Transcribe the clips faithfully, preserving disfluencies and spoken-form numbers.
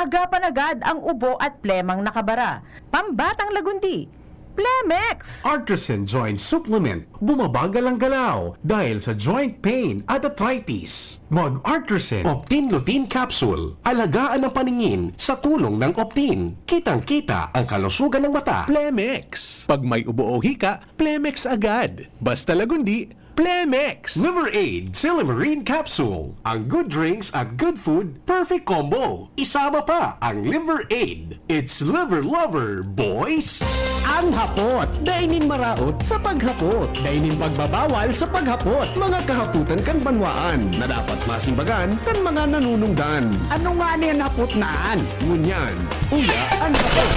Agapan agad ang ubo at plemang nakabara. Pambatang Lagundi, Plemex! Artisan Joint Supplement, bumabagal ang galaw dahil sa joint pain at arthritis. Mag-Artisan Optin Lutein Capsule. Alagaan ang paningin sa tulong ng Optin. Kitang-kita ang kalusugan ng mata. Plemex. Pag may ubo o hika, Plemex agad. Basta Lagundi, Plemex! Liver Aid Silymarin Capsule. Ang good drinks at good food, perfect combo. Isama pa ang Liver Aid. It's Liver Lover, boys! Ang hapot, dai nin maraot sa paghapot. Dai nin pagbabawal sa paghapot. Mga kahapotan kan banwaan na dapat masimbagan kan mga nanunungdan. Ano nga ni an hapot na an? Ngunyan, uya an hapot.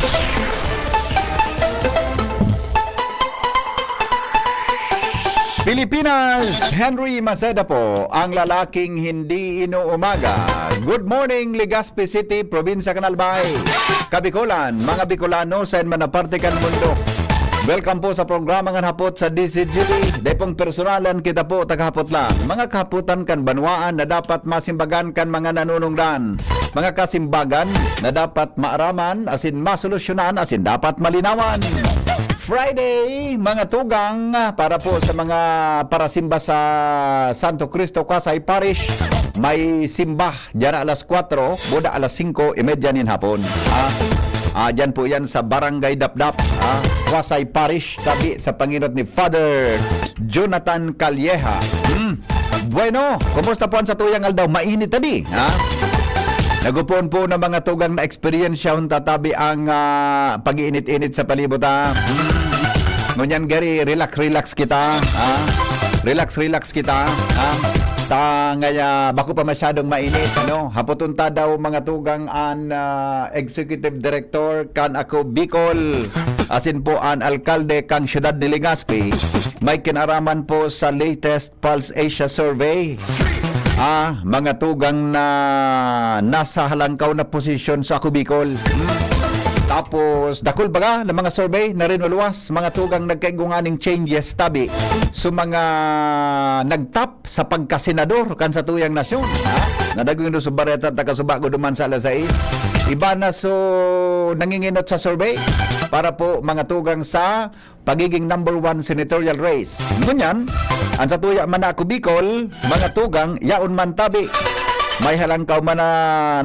Pilipinas, Henry Maceda po, ang lalaking hindi inuumaga. Good morning, Legazpi City, Probinsya kan Albay, Kabikolan, mga Bicolano sa man na parte kan mundo. Welcome po sa programa ngan hapot sa D Z G B. Dai pong personalan, kita po, tagahapot lang. Mga kahapotan kan banwaan na dapat masimbagan kan mga nanunungdan. Mga kasimbagan na dapat maaraman, asin masolusyonan, asin dapat malinawan. Friday, mga tugang, para po sa mga parasimba sa Santo Cristo, Pasay Parish, may simba diyan alas kwatro, boda alas singko y medya nin hapon. Ah, ah, diyan po yan sa Barangay Dapdap, ah, Pasay Parish, tabi sa pangenot ni Father Jonathan Calleja. Hmm. Bueno, kumusta po ang satuyang aldaw? Mainit tadi, ha? Nagupon po ng mga tugang na eksperyensya, hon tatabi ang, ah, pag-iinit-init sa palibot, ha? Hmm. Ngunyan gari, relax-relax kita, ha? Relax-relax kita, ha? Ta ngaya, bako pa masyadong mainit, ano? Hapoton ta daw, mga tugang, an, ah, Executive Director kan Ako Bicol, asin po an alkalde kan siyudad ni Legazpi, may kinaraman po sa latest Pulse Asia Survey. Ah, mga tugang na nasa halangkaw na posisyon sa Ako Bicol. Hmm. Tapos, dakul baga na mga survey na rinuluwas, mga tugang nagkaigo nganing changes tabi. So, mga nagtap sa pagkasenador kan satuyang nasyon, ha? Nadagwing Luzon Bareta, takasubago duman sa alas sais. Iba na so nanginginot sa survey para po mga tugang sa pagiging number one senatorial race. Ngunyan, ang satuya man na Ako Bicol, mga tugang, yaon man tabi. May halangkaw man na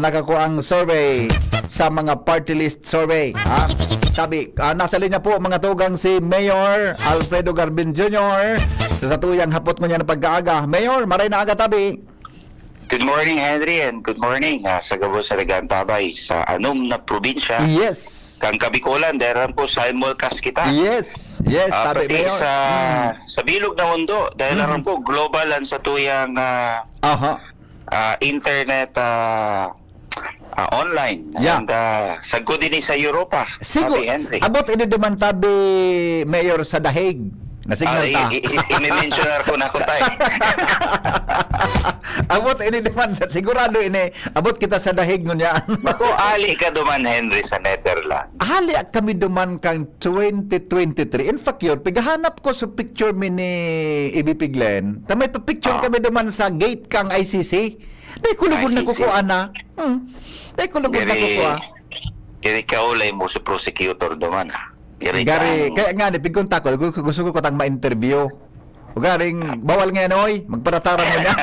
nakakuang survey sa mga party list survey. Ha? Tabi, ah, nasa linya po, mga tugang, si Mayor Alfredo Garbin Junior sa satuyang hapot ngunyan na pagkaaga. Mayor, maray na aga tabi. Good morning, Henry, and good morning, ah, sa gabos sa nag-aantabay sa anom na probinsya. Yes. Kan Kabikolan, dahil ran po simulcast kita. Yes, yes, Ah, tabi, pati Mayor. sa, Mm. sa bilog na mundo, dahil Mm. ran po global ang satuyang, ah, Aha. ah, internet, ah, ah, online. Yeah. And, ah, sagkod ini sa Europa, Sigo, Tabi Henry. Abot ini duman tabi, Mayor, sa The Hague. Na signal Ah, ta. i-, i-, i-, i-mention ko na ko, tay. Abot ini duman, sa-, sigurado ini, abot kita sa The Hague ngunyan. Bako, ali ka duman, Henry, sa Netherlands. Ali kami duman kang twenty twenty-three. In fact, yun, pighahanap ko sa picture mi ni Ibi Piglen. Ta may pa-picture Ah. kami duman sa gate kang I C C. Dai ko lugod Ay, na sisi. kukuha na. Hmm. Dai ko lugod na Gari, kukuha. gari kaulay mo sa prosecutor duman, ah. Gari Gari, ka, ano. Kaya nga, ni, pigkunta ko, gu-, gusto ko kutang ma-interview. O garing, bawal ngayon, oy, magparataram mo niyan.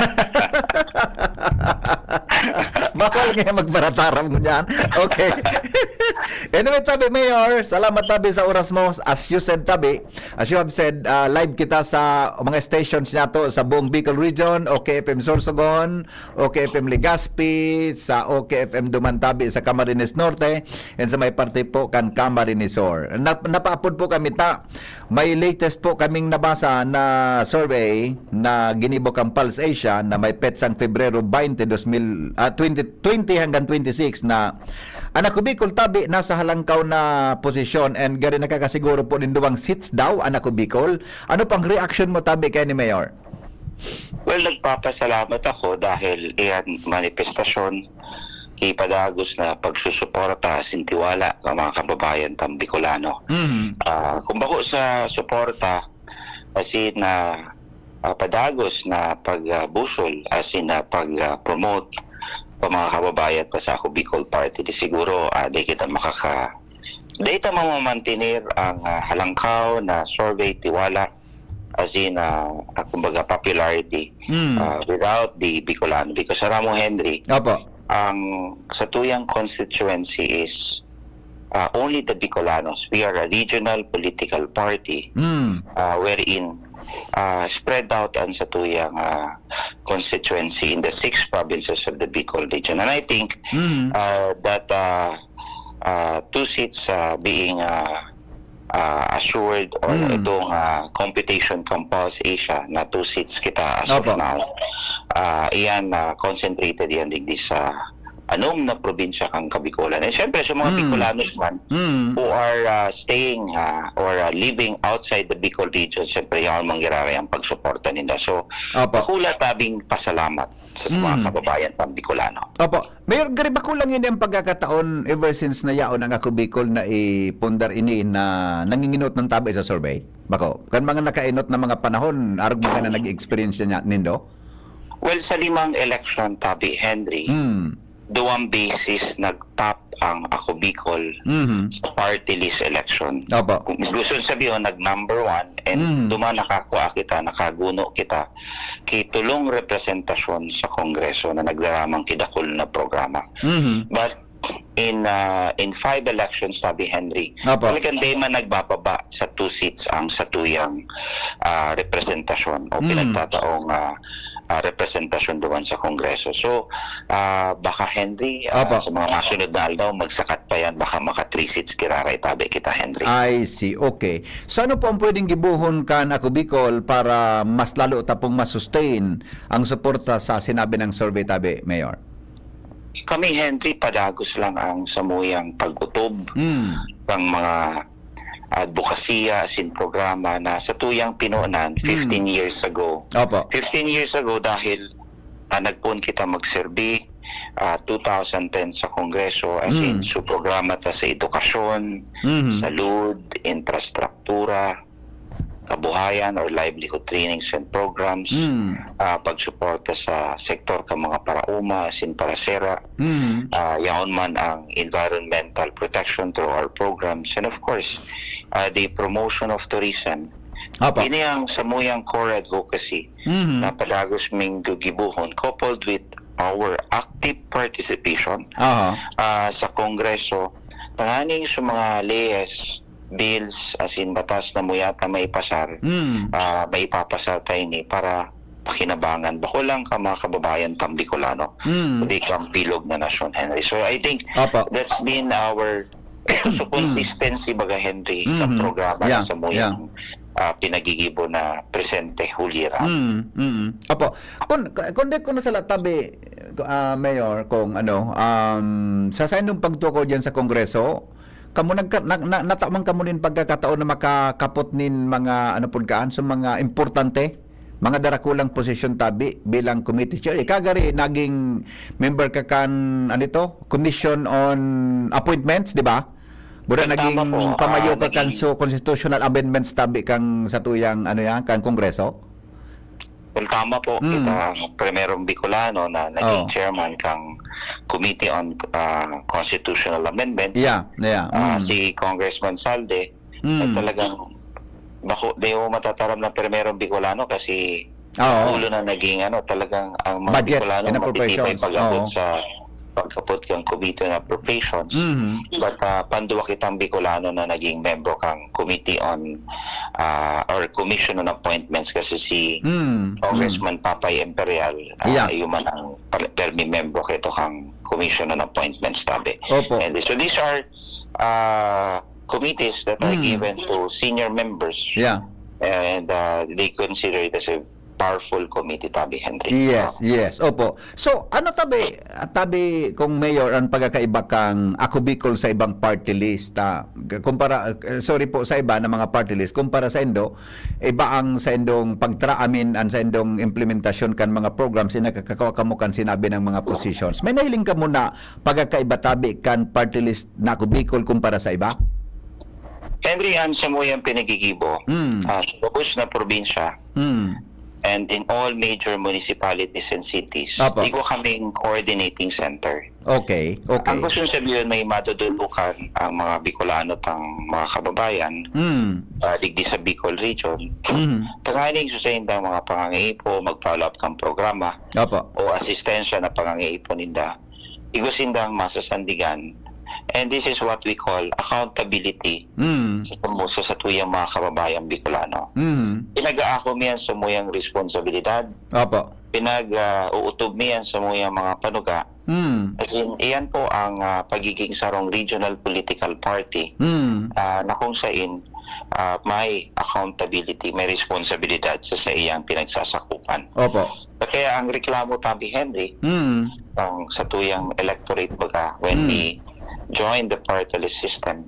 Bawal ngayon magparataram mo niyan. Okay. Anyway, tabi, Mayor, salamat tabi sa oras mo. As you said, tabi, as you have said, ah, live kita sa mga stations niya to, sa buong Bicol Region, O K F M Sorsogon, O K F M Legazpi, sa O K F M Dumantabi sa Camarines Norte, and sa may parte po kan Camarines Sur. Nap-, napaapod po kami ta, may latest po kaming nabasa na survey na ginibo kan Pulse Asia na may petsang Pebrero twenty, dos mil, ah, twenty twenty hanggang twenty-six na an Ako Bicol tabi nasa halangkaw na posisyon and gari nakakasiguro po nin duwang seats daw an Ako Bicol. Ano pang reaction mo tabi kay ni Mayor? Well, nagpapasalamat ako dahil iyan manifestasyon ki padagos na pagsusuporta asin tiwala ng mga kababayan tang Bicolano. Mhm. Ah, kung bako sa suporta, asin na, ah, padagos na pagbusol, asin na pag, ah, promote sa mga kababayan ta sa Ako Bicol Party, di siguro, ah, di kita makaka-, di ta mamamantener ang, ah, halangkaw na survey tiwala, as in, ah, ah, kumbaga, popularity, Mm. ah, without the Bicolano. Because aram mo, Henry, Opo. ang satuyang constituency is, ah, only the Bicolanos. We are a regional political party, Mm. ah, wherein, ah, spread out ang satuyang, ah, constituency in the six provinces of the Bicol region. And I think, Mm. ah, that, ah, ah, two seats, ah, being, ah, ah, assured or Mm. itong, ah, computation kan Pulse Asia na two seats kita as Opo. of now, ah, iyan, ah, concentrated yan digdi sa anom na probinsya kan Kabicolan. And syempre, sa mga Mm. Bicolanos man Mm. who are, ah, staying, ah, or, ah, living outside the Bicol region, syempre, yan ang mangyayari ang pagsuporta nila. So, Opo. dakula tabing pasalamat sa, sa mga Mm. kababayan tang Bicolano. Opo. Mayor, gari bako lang ini ang pagkakataon ever since na yaon ang Ako Bicol na ipundar ini na nanginginot ng tabi sa survey? Bako, kan mga nakainot na mga panahon, arog mga na nag-experience niya nindo? Well, sa limang election, tabi, Henry, Hmm. duwang beses nag-top ang Ako Bicol Mhm. sa party list election. Opo. Kung gusto sabihin, nag-number one, and Mm. duman nakakuha kita, nakaguno kita, ki tulong representasyon sa Kongreso na nagdaramang kidakul na programa. Mhm. But in, ah, in five elections, sabi Henry, Opo. talagang di man nagbababa sa two seats ang satuyang, ah, representasyon o Mm. pinagtataong, ah, ah, representasyon duman sa Kongreso. So, ah, baka, Henry, ah, Opo. sa mga masunod na aldaw, magsakat pa yan, baka maka three seats kiraraitabi kita, Henry. I see. Okay. So, ano po ang pwedeng gibohon kan Ako Bicol para mas lalo ta pong masustain ang suporta sa sinabi ng survey tabi, Mayor? Kami, Henry, padagos lang ang samuyang pag-utob Hmm. ng mga adbokasiya, asin programa na sa tuyang pinunan, Hmm. fifteen years ago. Opo. Fifteen years ago, dahil, ah, nagpoon kita magserbi, ah, two thousand ten sa Kongreso, asin Hmm. su programa ta sa edukasyon, Mhm. salud, infrastruktura, kabuhayan or livelihood trainings and programs, Mm. ah, pagsuporta sa sektor kan mga paraoma, asin parasera, Mm. ah, yaon man ang environmental protection through our programs, and of course, ah, the promotion of tourism. Apo. Ini ang samuyang core advocacy Mhm. na padagos ming gigibohon, coupled with our active participation, Aha. ah, sa Kongreso, tanganing sa mga leyes, bills, asin batas na muyata maipasar, Mm. ah, maipapasar ta ini para pakinabangan, bako lang kan mga kababayan tang Bicolano, Mm. kundi kan bilog na nasyon, Henry. So, I think Apo. that's been our, ito sa Mm. consistency, baga, Henry, sa Mhm. programa Yeah, na samuyang, yeah. ah, pinagigibo na presente, Juliera. Mm, mm. Apo. Kun, kun di ko nasala tabi, ah, Mayor, kung ano, um, sa saindong pagtukaw diyan sa Kongreso, kamo nagka-, na, na, nataman kamo nin pagkakataon na makakapot nin mga, ano pud kaan, so mga importante, mga darakulang posisyon tabi bilang committee chair. Ika gari naging member ka kan, ano ito, Commission on Appointments, di ba? Buda Tama naging po, pamayo ah, ka kan naging so constitutional amendments tabi kang sa tuyang, ano yan, kan Kongreso? Well, tama po. Mm. Kita ang primerong Bicolano na naging Oh. chairman kang Committee on, ah, Constitutional Amendment. Yeah, yeah. Ah, Mm. si Congressman Salde, Mm. na talagang bako, di mo matataram na primerong Bicolano kasi Oo. ulo na naging, ano, talagang ang mga Budget Bicolano and matitibay appropriations. pag-abot Oo. sa pagkapot kang Committee on Appropriations. Mhm. But, ah, panduwa kitang Bicolano na naging membro kang Committee on, ah, or Commission on Appointments kasi si Mm, mm. Congressman Papay Imperial, ah, Yeah. iyo man ang pal-, permi membro kito kang Commission on Appointments tabi. Opo. And so these are, ah, committees that are Mm. given to senior members. Yeah. And, ah, they consider it as a powerful committee, tabi, Henry. Yes, Oo. yes. Opo. So, ano tabi, tabi kung Mayor, ang pagkakaiba kang Ako Bicol sa ibang party list, ah, kumpara, eh, sorry po, sa iba na mga party list, kumpara sa indo, iba ang sa indong pagtraamin, ang sa indong implementasyon kan mga programs, inakakawa kamo kan sinabi ng mga positions. May nahiling kamo na pagkakaiba tabi kan party list na Ako Bicol kumpara sa iba? Henry, ang samuyang pinagigibo, Mm. ah, sa gabos na probinsya, Mm. and in all major municipalities and cities, Apo. igwa kaming coordinating center. Okay, okay. Ang gusto sabihin, may madudulukan ang mga Bicolano tang mga kababayan, Mm. ah, digdi sa Bicol region. Mm. Tanganing susayin ang mga pangangaipo, mag-follow up kang programa Apo. o asistensya na pangangaipo ninda. Igwa sindang masasandigan. And this is what we call accountability Mm. sa tumuso sa tuyang mga kababayan Bicolano. Mm. Pinag-aako mi yan sa muyang responsibilidad. Apo. Pinag, ah, uutob mi yan sa muyang mga panuga. Mm. As in, iyan po ang, ah, pagiging sarong regional political party. Mm. Ah, na kung sain, ah, may accountability, may responsibilidad sa, sa iyang pinagsasakupan. Opo. Kaya ang reklamo tabi, Henry, Mm. ang sa tuyang electorate baga, when Mm. we join the party list system,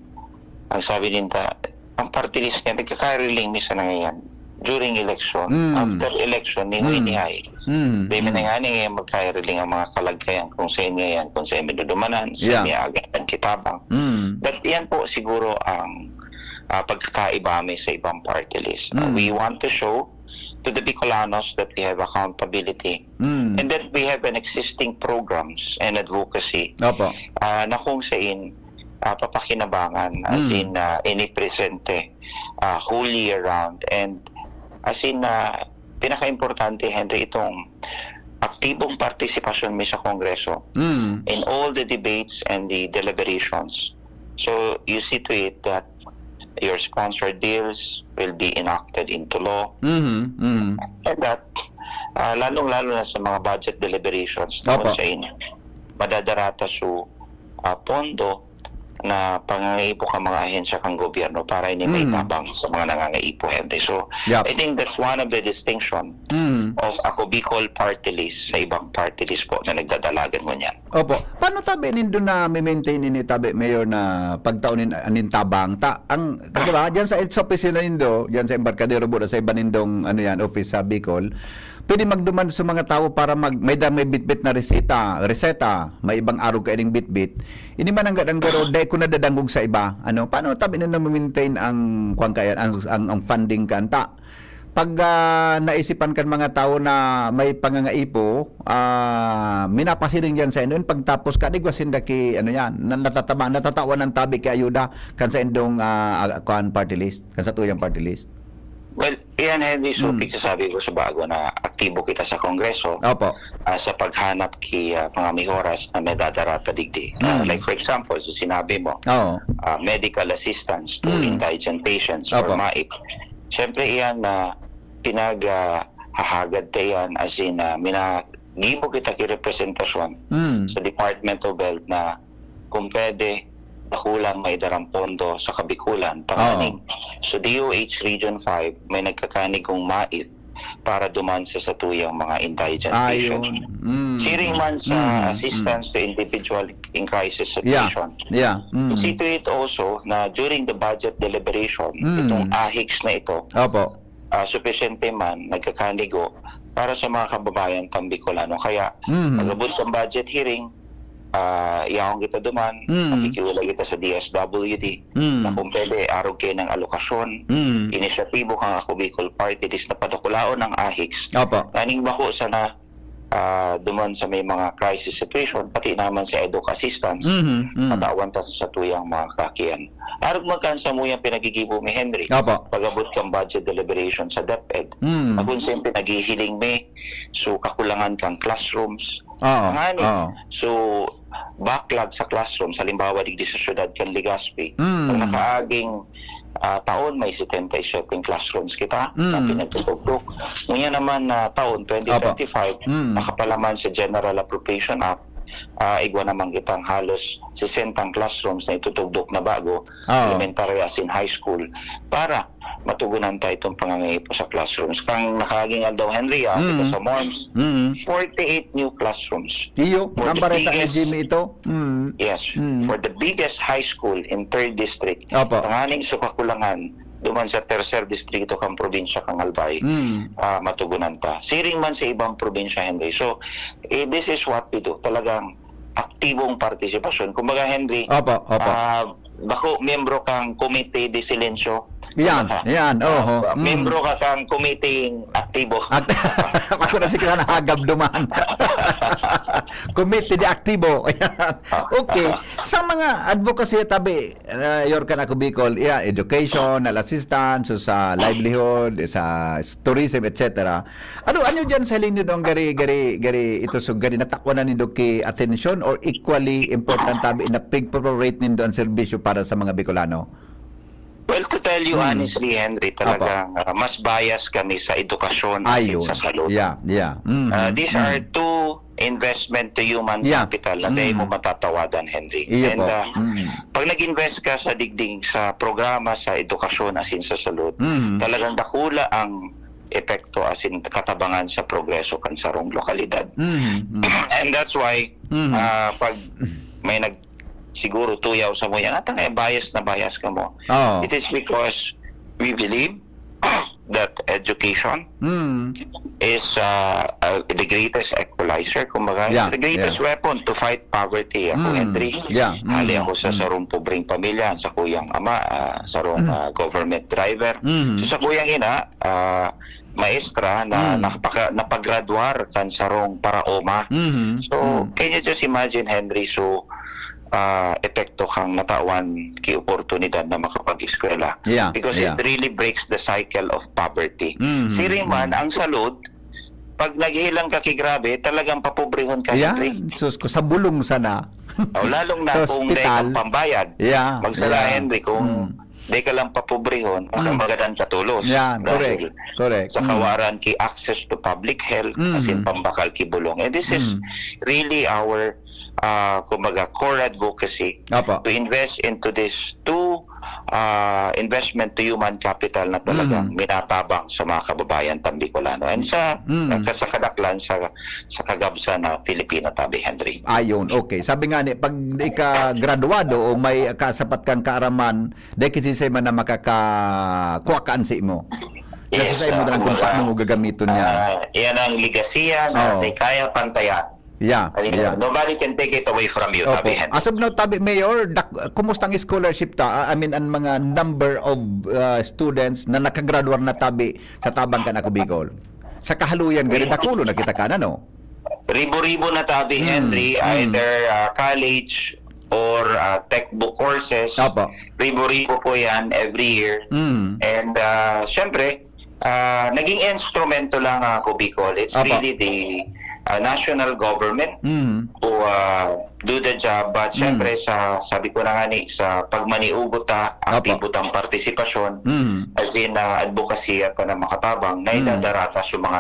ang sabi ninda, ang party list niya, nagkakariling mi sa nangayan during election. Mm. After election, ni Mm. ni hay. Mm. Di Mm. minangani ngayon magkariling ang mga kalagkayan kung saan ngayon, kung saan minudumanan, sa Yeah. may agad ang kitabang. Mm. But yan po siguro ang, ah, pagkakaiba mi sa ibang party list. Ah, Mm. we want to show to the Bicolanos that we have accountability Mm. and that we have an existing programs and advocacy, Opo. ah, na kung saan, ah, papakinabangan, as Mm. in, ah, inipresente, ah, whole year round. And as in, ah, pinaka-importante, Henry, itong aktibong partisipasyon mi sa Kongreso Mm. in all the debates and the deliberations. So, you see to it that your sponsored bills will be enacted into law. Mhm, mhm. And that, ah, lalong-lalo na sa mga budget deliberations na Opo. kung saan madadarata su, ah, pondo na pangangaipo kan mga ahensya kan gobyerno para ini Mm. maitabang sa mga nangangaipo, Henry. So, Yep. I think that's one of the distinction Mm. of Ako Bicol party list sa ibang party list po na nagdadalagan ngunyan. Opo. Paano tabi nindo na mi-maintain ini tabi, Mayor, na pagtao nin, nin tabang? Ta, ang, di ba, diyan sa, sa opisina nindo, diyan sa Embarcadero Bura, sa iba nindong, ano yan, office sa Bicol, pwede magduman sa mga tawo para mag, may da-, may bitbit na reseta, reseta, may ibang arog kaining bitbit. Ini man ang gadang garo, dai ko nadadangog sa iba. Ano, paano tabi nindo na ma-maintain ang, kwan kaya, ang, ang, ang funding kanta? Pag, ah, naisipan kan mga tawo na may pangangaipo, ah, minapasiring diyan sa inyo, pagtapos kadigwa sinda ki, ano yan, na, natataba, natatawan ng tabi ki ayuda kan sa indong, ah, ah, kuan, party list, kan sa tuyang party list. Well, iyan, Henry, so, Mm. pigsasabi ko sa bago na aktibo kita sa Kongreso, Opo. ah, sa paghanap ki, ah, mga mihoras na may dadarata digdi. Ah, Mm. like, for example, sa sinabi mo, Oo. ah, medical assistance to Mm. indigent patients or Opo. MAIP. Siyempre, iyan na pinag, ah, hahagad ta iyan, as in, ah, minagibo kita ki representasyon Mm. sa Department of Health na kung pwede, dakulang maidarang pondo sa Kabikulan, Oo. tanganing. So, D O H Region five, may nagkakanig kong MAIP para duman sa satuyang mga indigent Ayun. patients. Mm. Siring man sa Mm, assistance mm. to individual in crisis Yeah. situation. Yeah. Mm. See to it also na during the budget deliberation, Mm. itong ahiks na ito, Opo. ah, supisyente man, nagkakanigo para sa mga kababayan tang Bicolano. Kaya, Mhm. pag-abot kan budget hearing, ah, yaon kita duman, Mhm. makikiulay kita sa D S W D, Mhm. na kung pwede, arog kayo ng alokasyon, Mhm. inisyatibo kang Ako Bicol Party List na padakulaon ang ahiks. Opo. Nganing bako sana, ah, duman sa may mga crisis situation, pati naman sa EDUK assistance, Mhm. Mhm. matawan ta sa tuyang mga kakian. Arog magkan sa muyang pinagigibo mi, Henry. Opo. Pag-abot kang budget deliberation sa DepEd, Mm. ako siyempre naghihiling mi, so kakulangan kang classrooms. Oo, Ngani, oo. so backlog sa classrooms, halimbawa, digdi sa syudad kan Legazpi, Mm. ang nakaaging, ah, taon may setenta y siete classrooms kita Mm. na pinagtutugtog. Ngunyan naman na taon, Opo. twenty twenty-five, Mm. nakapalaman sa General Appropriation Act, ah, igwa naman kitang halos sesenta classrooms na itutugdok na bago, Oo. elementary as in high school, para matugunan ta itong pangangaipo sa classrooms. Kang nakaaging aldaw, Henry, ah, Mm. kita sa MORMS, Mm. forty-eight new classrooms. Iyo, For ang the bareta ni biggest Jimmy ito. Mm. Yes, Mm. for the biggest high school in third district, Opo. tanganing sa kakulangan, duman sa tercer distrito kang probinsya kang Albay, Mm. ah, matugunan ta. Siring man sa ibang probinsya, Henry. So, eh, this is what we do. Talagang aktibong partisipasyon. Kumbaga, Henry, Opo, opo. ah, bako miyembro kang Committee de Silencio Yan, yan, oho. Ah, mm. Membro ka kang committee aktibo. At ako na si kanahagab duman. Committee de aktibo. Yan. Okay. Sa mga advocacy, tabi, uh, your kan ako Bicol, yeah, education, assistance, sa livelihood, sa tourism, et cetera. Ano, ano dyan sa hiling nindo ang gari, gari, gari, ito so gari natakwanan nindo ki atensyon or equally important tabi na pig-promote nindo ang serbisyo para sa mga Bicolano? Well, to tell you Hmm. honestly, Henry, Apo. talagang, ah, mas bias kami sa edukasyon at Ayun. sa salud. Yeah, yeah. Mm, Ah, these mm. are two investment to human Yeah. capital na dahil Mm. mo matatawadan, Henry. Iyo And, po. ah, Mm. pag nag-invest ka sa digding, sa programa, sa edukasyon, asin sa salud, Mm. talagang dakula ang epekto, asin katabangan sa progreso kan sarong lokalidad. Mm, mm. And that's why, Mm. ah, pag may nag-, siguro tuyaw sa mo yan, "Ata nga, bias na bias ka mo." Oo. It is because we believe that education Mm. is, uh, uh, the greatest equalizer, kumbaga, Yeah, it's the greatest yeah. weapon to fight poverty, ako, Mm. Henry. Yeah. Hali Mm. ako sa Mm. sarong pobreng pamilya, sa kuyang ama, ah, sarong, Mm. ah, government driver. Mm. So, sa kuyang ina, ah, maestra na Mm. nakapaka-, napagradwar kan sarong paraoma. Mm. So, Mm. can you just imagine, Henry? So, ah, epekto kang natawan ki oportunidad na makapag-eskwela. Yeah, Because yeah. it really breaks the cycle of poverty. Mm, Siring man, mm. ang salud, pag naghihilang ka ki grabe, talagang papobrehon ka, Yan, Henry. sus ko, sa bulong sana. O, lalong na Sa kung ospital. dahil kang pambayad. Yeah, Magsala, yeah. Henry, kung Mm. di ka lang papobrehon, baka Mm. magadan ka tulos. Yan, Dahil correct, correct. sa Mm. kawaran ki access to public health, Mm. asin pambakal ki bulong. And this is Mm. really our, ah, kumbaga, core advocacy Apo. to invest into this two, ah, investment to human capital na talagang Mm. minatabang sa mga kababayan tang Bicolano. And sa, Mm. sa kadaklan, sa, sa kagabsan na Pilipino, tabi, Henry. Ayun, okay. Sabi nga ni, pag ika-graduado o may kasapat kang kaaraman, dai kisisay man na makaka-, kuha ka an simo. Nasa Yes, sa imo ah, na lang kung kumbaga, paano mo gagamiton niya. ah, yan ang legasiya na Oo. di kaya pantayan. Yeah, Ay, yeah. nobody can take it away from you, Opo. tabi, Henry. As of now, tabi, Mayor, dak-, kumusta ang scholarship ta? Ah, I mean, ang mga number of, ah, students na nakagraduar na tabi sa tabang kan Ako Bicol? Sa kahaluyan, gari Ribo- dakulo na kita kan, ano? Ribo-ribo na tabi, Mm, Henry, mm. either, ah, college or, ah, textbook courses. Opo. Ribo-ribo po yan every year. Mm. And, ah, syempre, ah, naging instrumento lang ang Ako Bicol. It's Opo. really the, ah, national government Mm. who, ah, do the job. But Mm. syempre, sa, sabi ko na nga ni, sa pagmaniugot ta, Opo. aktibo tang partisipasyon, Mm. as in, ah, advocacy at na makatabang, na Mm. idadarata sa mga,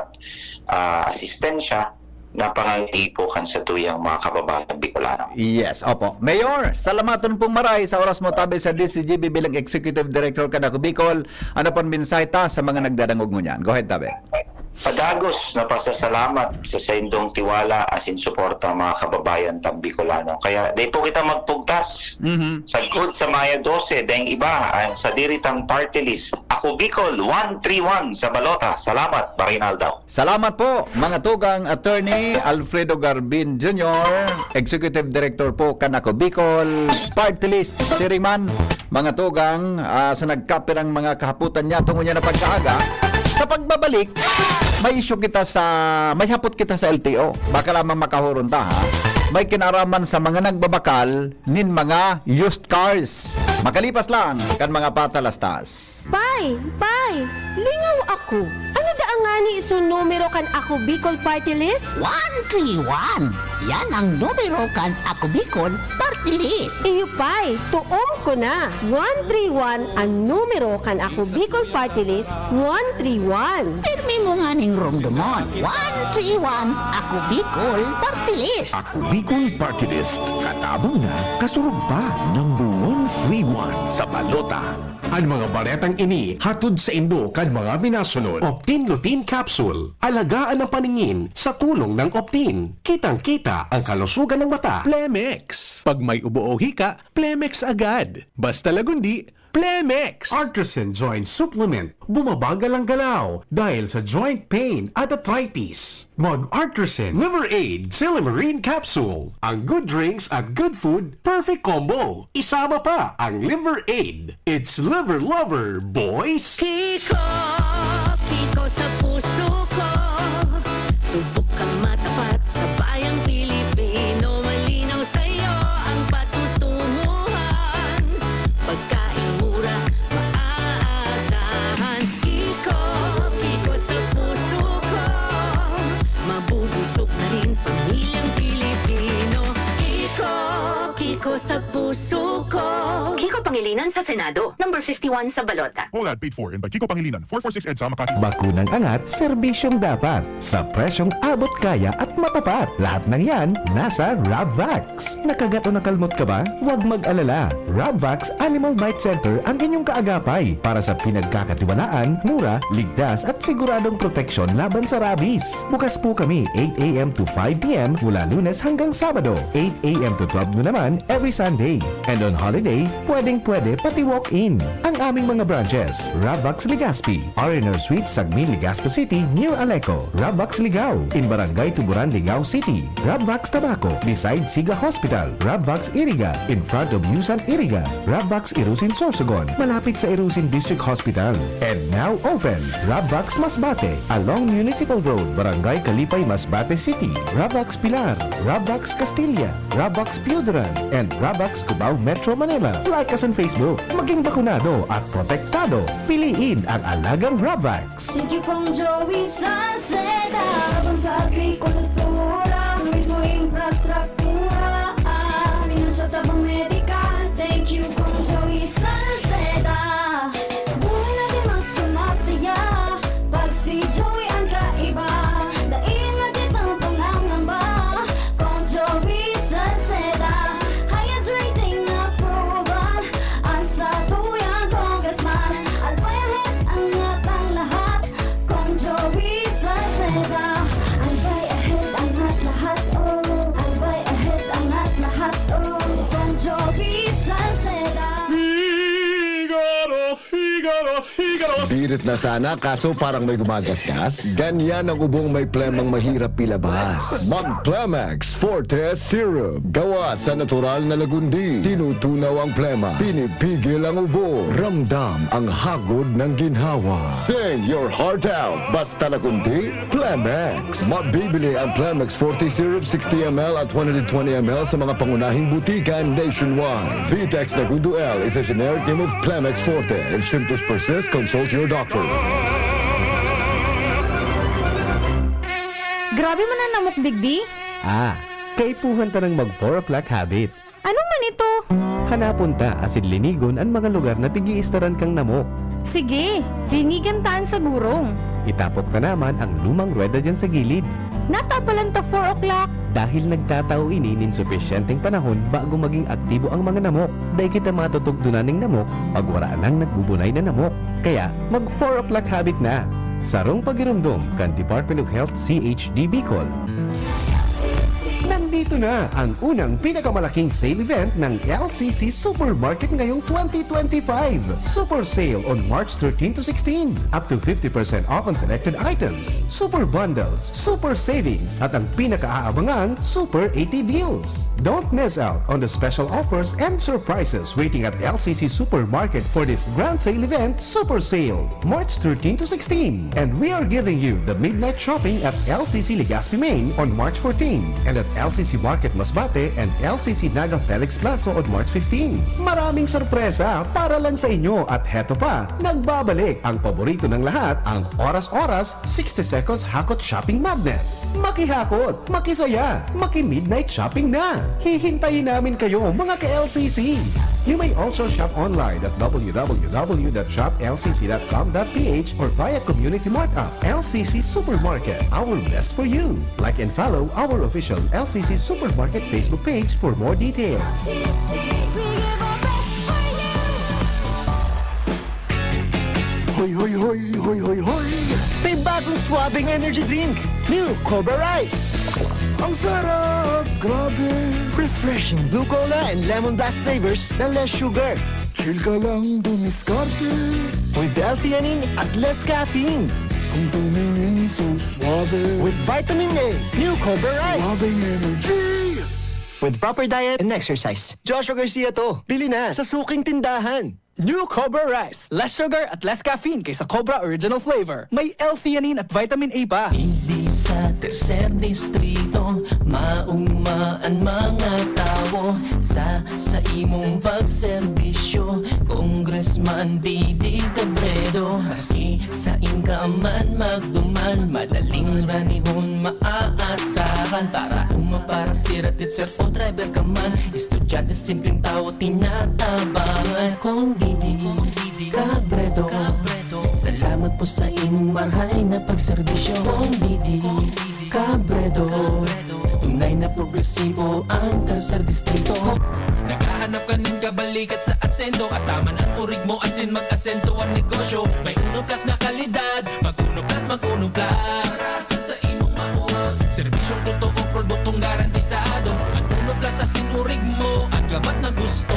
ah, asistensya na pangangaipo kan satuyang mga kababayan Bicolano. Yes, opo. Mayor, salamaton pong maray sa oras mo tabi sa D C G B bilang Executive Director kan Ako Bicol. Ano pang mensahe ta sa mga nagdadangog ngunyan? Go ahead, tabi. Padagos na pasasalamat sa saindong tiwala asin suporta, mga kababayan tang Bicolano. Kaya di po kita magpugtas. Mhm. Sagkod sa Maya dose, daing iba, ang sadiri tang party list, Ako Bicol one three one sa balota. Salamat, Marinaldo. Salamat po, mga tugang, Attorney Alfredo Garbin Junior, Executive Director po kan Ako Bicol Party List. Siring man, mga tugang, ah, sa nagkapirang mga kahaputan niya tungod niya na pagkaaga. Sa pagbabalik, may issue kita sa, may hapot kita sa L T O. Baka lamang makahuron ta, ha? May kinaraman sa mga nagbabakal nin mga used cars. Makalipas lang kan mga patalastas. Pay! Pay! Lingaw ako! Ano daa ngani so numero kan Ako Bicol Party List? One three one! Yan ang numero kan Ako Bicol Party List. Iyo, Pay, tuom ko na. One three one ang numero kan Ako Bicol Party List, one three one. Pirmi mo nganing romdomon. One three one, Ako Bicol Party List. Ako Bicol Party List. Katabang na, kasurog pa. Number one three one sa balota. An mga baretang ini hatod saindo kan mga minasunod. Optin Lutein Capsule. Alagaan ang paningin sa tulong ng Optin. Kitang-kita ang kalusugan ng mata. Plemex. Pag may ubo o hika, Plemex agad. Basta Lagundi, Plemex! Artisan Joint Supplement. Bumabagal ang galaw dahil sa joint pain at arthritis. Mag-Artisan Liver Aid Silymarin Capsule. Ang good drinks at good food, perfect combo. Isama pa ang Liver Aid. It's Liver Lover, boys! Kiko, Kiko sa puso ko. Subok kang matapat sa bayang Pilipino. Malinaw sa'yo ang patutunguhan. Pagkain mura, maaasahan. Kiko, Kiko sa puso ko. Mabubusog na rin pamilyang Pilipino. Kiko, Kiko sa puso ko. Kiko Pangilinan sa Senado, number fifty-one sa balota. Collab paid for and by Kiko Pangilinan, four four six EDSA, Makati. Bakunang angat, serbisyong dapat, sa presyong abot kaya at matapat. Lahat ng yan, nasa Rabvax. Nakagat o nakalmot ka ba? Huwag mag-alala. Rabvax Animal Bite Center ang inyong kaagapay para sa pinagkakatiwalaan, mura, ligtas at siguradong proteksyon laban sa rabies. Bukas po kami eight a m to five p m mula Lunes hanggang Sabado, eight a m to twelve noon naman every Sunday. And on holiday, pwedeng-pwede pati walk-in. Ang aming mga branches, Rabvax Legazpi, R and R Suite, Sagmin, Legazpi City, near Aleco, Rabvax Ligao, in Barangay Tuburan, Ligao City, Rabvax Tabaco, beside Siga Hospital, Rabvax Iriga, in front of Yusan Iriga, Rabvax Irusin, Sorsogon, malapit sa Irusin District Hospital. And now open, Rabvax Masbate, along Municipal Road, Barangay Kalipay, Masbate City, Rabvax Pilar, Rabvax Castilla, Rabvax Pioduran, and Rabvax Cubao, Metro Manila. Like us on Facebook. Maging bakunado at protektado. Piliin ang alagang Rabvax. Thank you, Kong Joey Salceda. Tabang sa agrikultura, turismo, infrastruktura, ah, financial tabang, medical. Thank you, Kong Joey Salceda. Buhay natin mas sumasaya pag si Joey ang kaiba. Dai na kitang pangangamba, Kong Joey Salceda. Highest rating na proven, ang satuyang congressman. Albay ahead ang atang lahat, Kong Joey Salceda. Albay ahead ang at lahat, oh. Albay ahead ang at lahat, oh. Kong Joey Salceda. Figaro, Figaro, Figaro. Birit na sana, kaso parang may gumagasgas. Ganyan ang ubong may plemang mahirap ilabas. Mag Plemex Forte Syrup. Gawa sa natural na lagundi. Tinutunaw ang plema. Pinipigil ang ubo. Ramdam ang hagod ng ginhawa. Sing your heart out. Basta lagundi, Plemex. Mabibili ang Plemex Forte Syrup sixty M L at one hundred twenty M L sa mga pangunahing butika nationwide. Vitex Nagundo L is a generic name of Plemex Forte. If symptoms persist, consult your doctor. Grabe man an namok digdi. Ah, kaipuhan ta nang mag four o'clock habit. Ano man ito? Hanapon ta asin linigon an mga lugar na pig-iistaran kang namok. Sige, linigan ta an sa gurong. Itapok ta naman ang lumang ruweda diyan sa gilid. Natapalan ta four o'clock. Dahil nagtatao ini nin supisyenteng panahon bago maging aktibo ang mga namok, dai kita matutugdonan nin namok pag wara nang nagbubunay na namok. Kaya, mag four o'clock habit na. Sarong pagiromdom kan Department of Health, C H D Bicol. Nandito na ang unang pinakamalaking sale event ng L C C Supermarket ngayong twenty twenty-five. Super Sale on March thirteen to sixteen. Up to fifty percent off on selected items. Super Bundles, Super Savings, at ang pinakaaabangang Super eighty Deals. Don't miss out on the special offers and surprises waiting at L C C Supermarket for this grand sale event, Super Sale, March thirteen to sixteen. And we are giving you the midnight shopping at L C C Legazpi Main on March fourteen and at L C C Market Masbate and L C C Naga Felix Plaza on March fifteen. Maraming sorpresa para lang sa inyo at heto pa, nagbabalik ang paborito ng lahat, ang oras-oras, sixty seconds hakot shopping madness. Makihakot, makisaya, maki-midnight shopping na! Hihintayin namin kayo, mga ka-L C C! You may also shop online at w w w dot shop l c c dot com dot p h or via Community Mart app. L C C Supermarket, our best for you. Like and follow our official L C C Supermarket Facebook page for more details. Hoy, hoy, hoy, hoy, hoy, hoy! May bagong swabing energy drink! New Cobra Rice! Ang sarap! Grabe! Refreshing blue cola and lemon blast flavors na less sugar. Chill ka lang dumiskarte. With L-theanine at less caffeine. Kung tumingin so suabe. With vitamin A, new Cobra Rice. Suabing energy! With proper diet and exercise. Joshua Garcia to. Bili na sa suking tindahan. New Cobra Rice. Less sugar at less caffeine kaysa Cobra Original Flavor. May L-theanine at vitamin A pa. Digdi sa Tercer Distrito, maugma an mga tawo sa, sa imong pagserbisyo, Congressman Didi Cabredo. Maski sain ka man magduman, madaling ranihon maaasahan. Para uma, para sira, teacher o driver ka man, estudyante, simpleng tawo, tinatabangan. Kong Didi Cabredo, salamat po sa imong marhay na pagserbisyo. Kong Didi Cabredo, tunay na progresibo ang Tercer Distrito. Naghahanap ka nin kabalikat sa asenso, at taman an urig mo asin mag-asenso ang negosyo. May uno plus na kalidad, mag uno plus, mag uno plus. Sa, sa imong maurag. Serbisyong totoo, produktong garantisado. An uno plus asin urig mo, an gabat na gusto.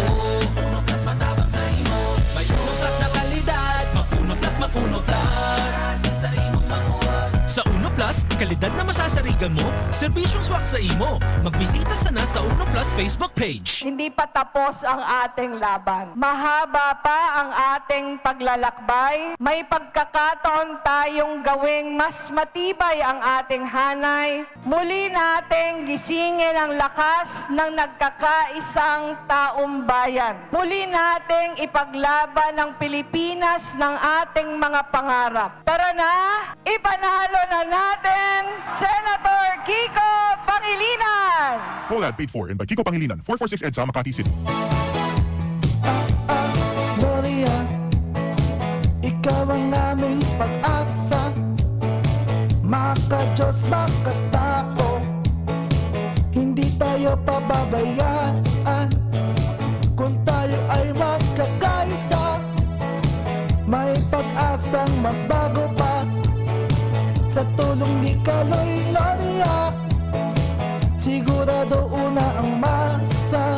Uno plus matabang sa imo. May uno plus na kalidad, mag uno plus, mag uno plus. Sa, sa imong maurag. Sa uno plus, kalidad na masasarigan mo, serbisyong swak sa imo. Magbisita sana sa uno plus Facebook page. Hindi pa tapos ang ating laban. Mahaba pa ang ating paglalakbay. May pagkakataon tayong gawing mas matibay ang ating hanay. Muli nating gisingin ang lakas ng nagkakaisang taong bayan. Muli nating ipaglaban ang Pilipinas ng ating mga pangarap. Tara na, ipanalo na natin, Senator Kiko Pangilinan! Collab paid for and by Kiko Pangilinan, four four six EDSA, Makati City. Gloria, ikaw ang aming pag-asa. Maka-Diyos, makatao, hindi tayo pababayaan. Kung tayo ay magkakaisa, may pag-asang magbago pa. Sa tulong ni Kaloy Gloria, sigurado una ang masa.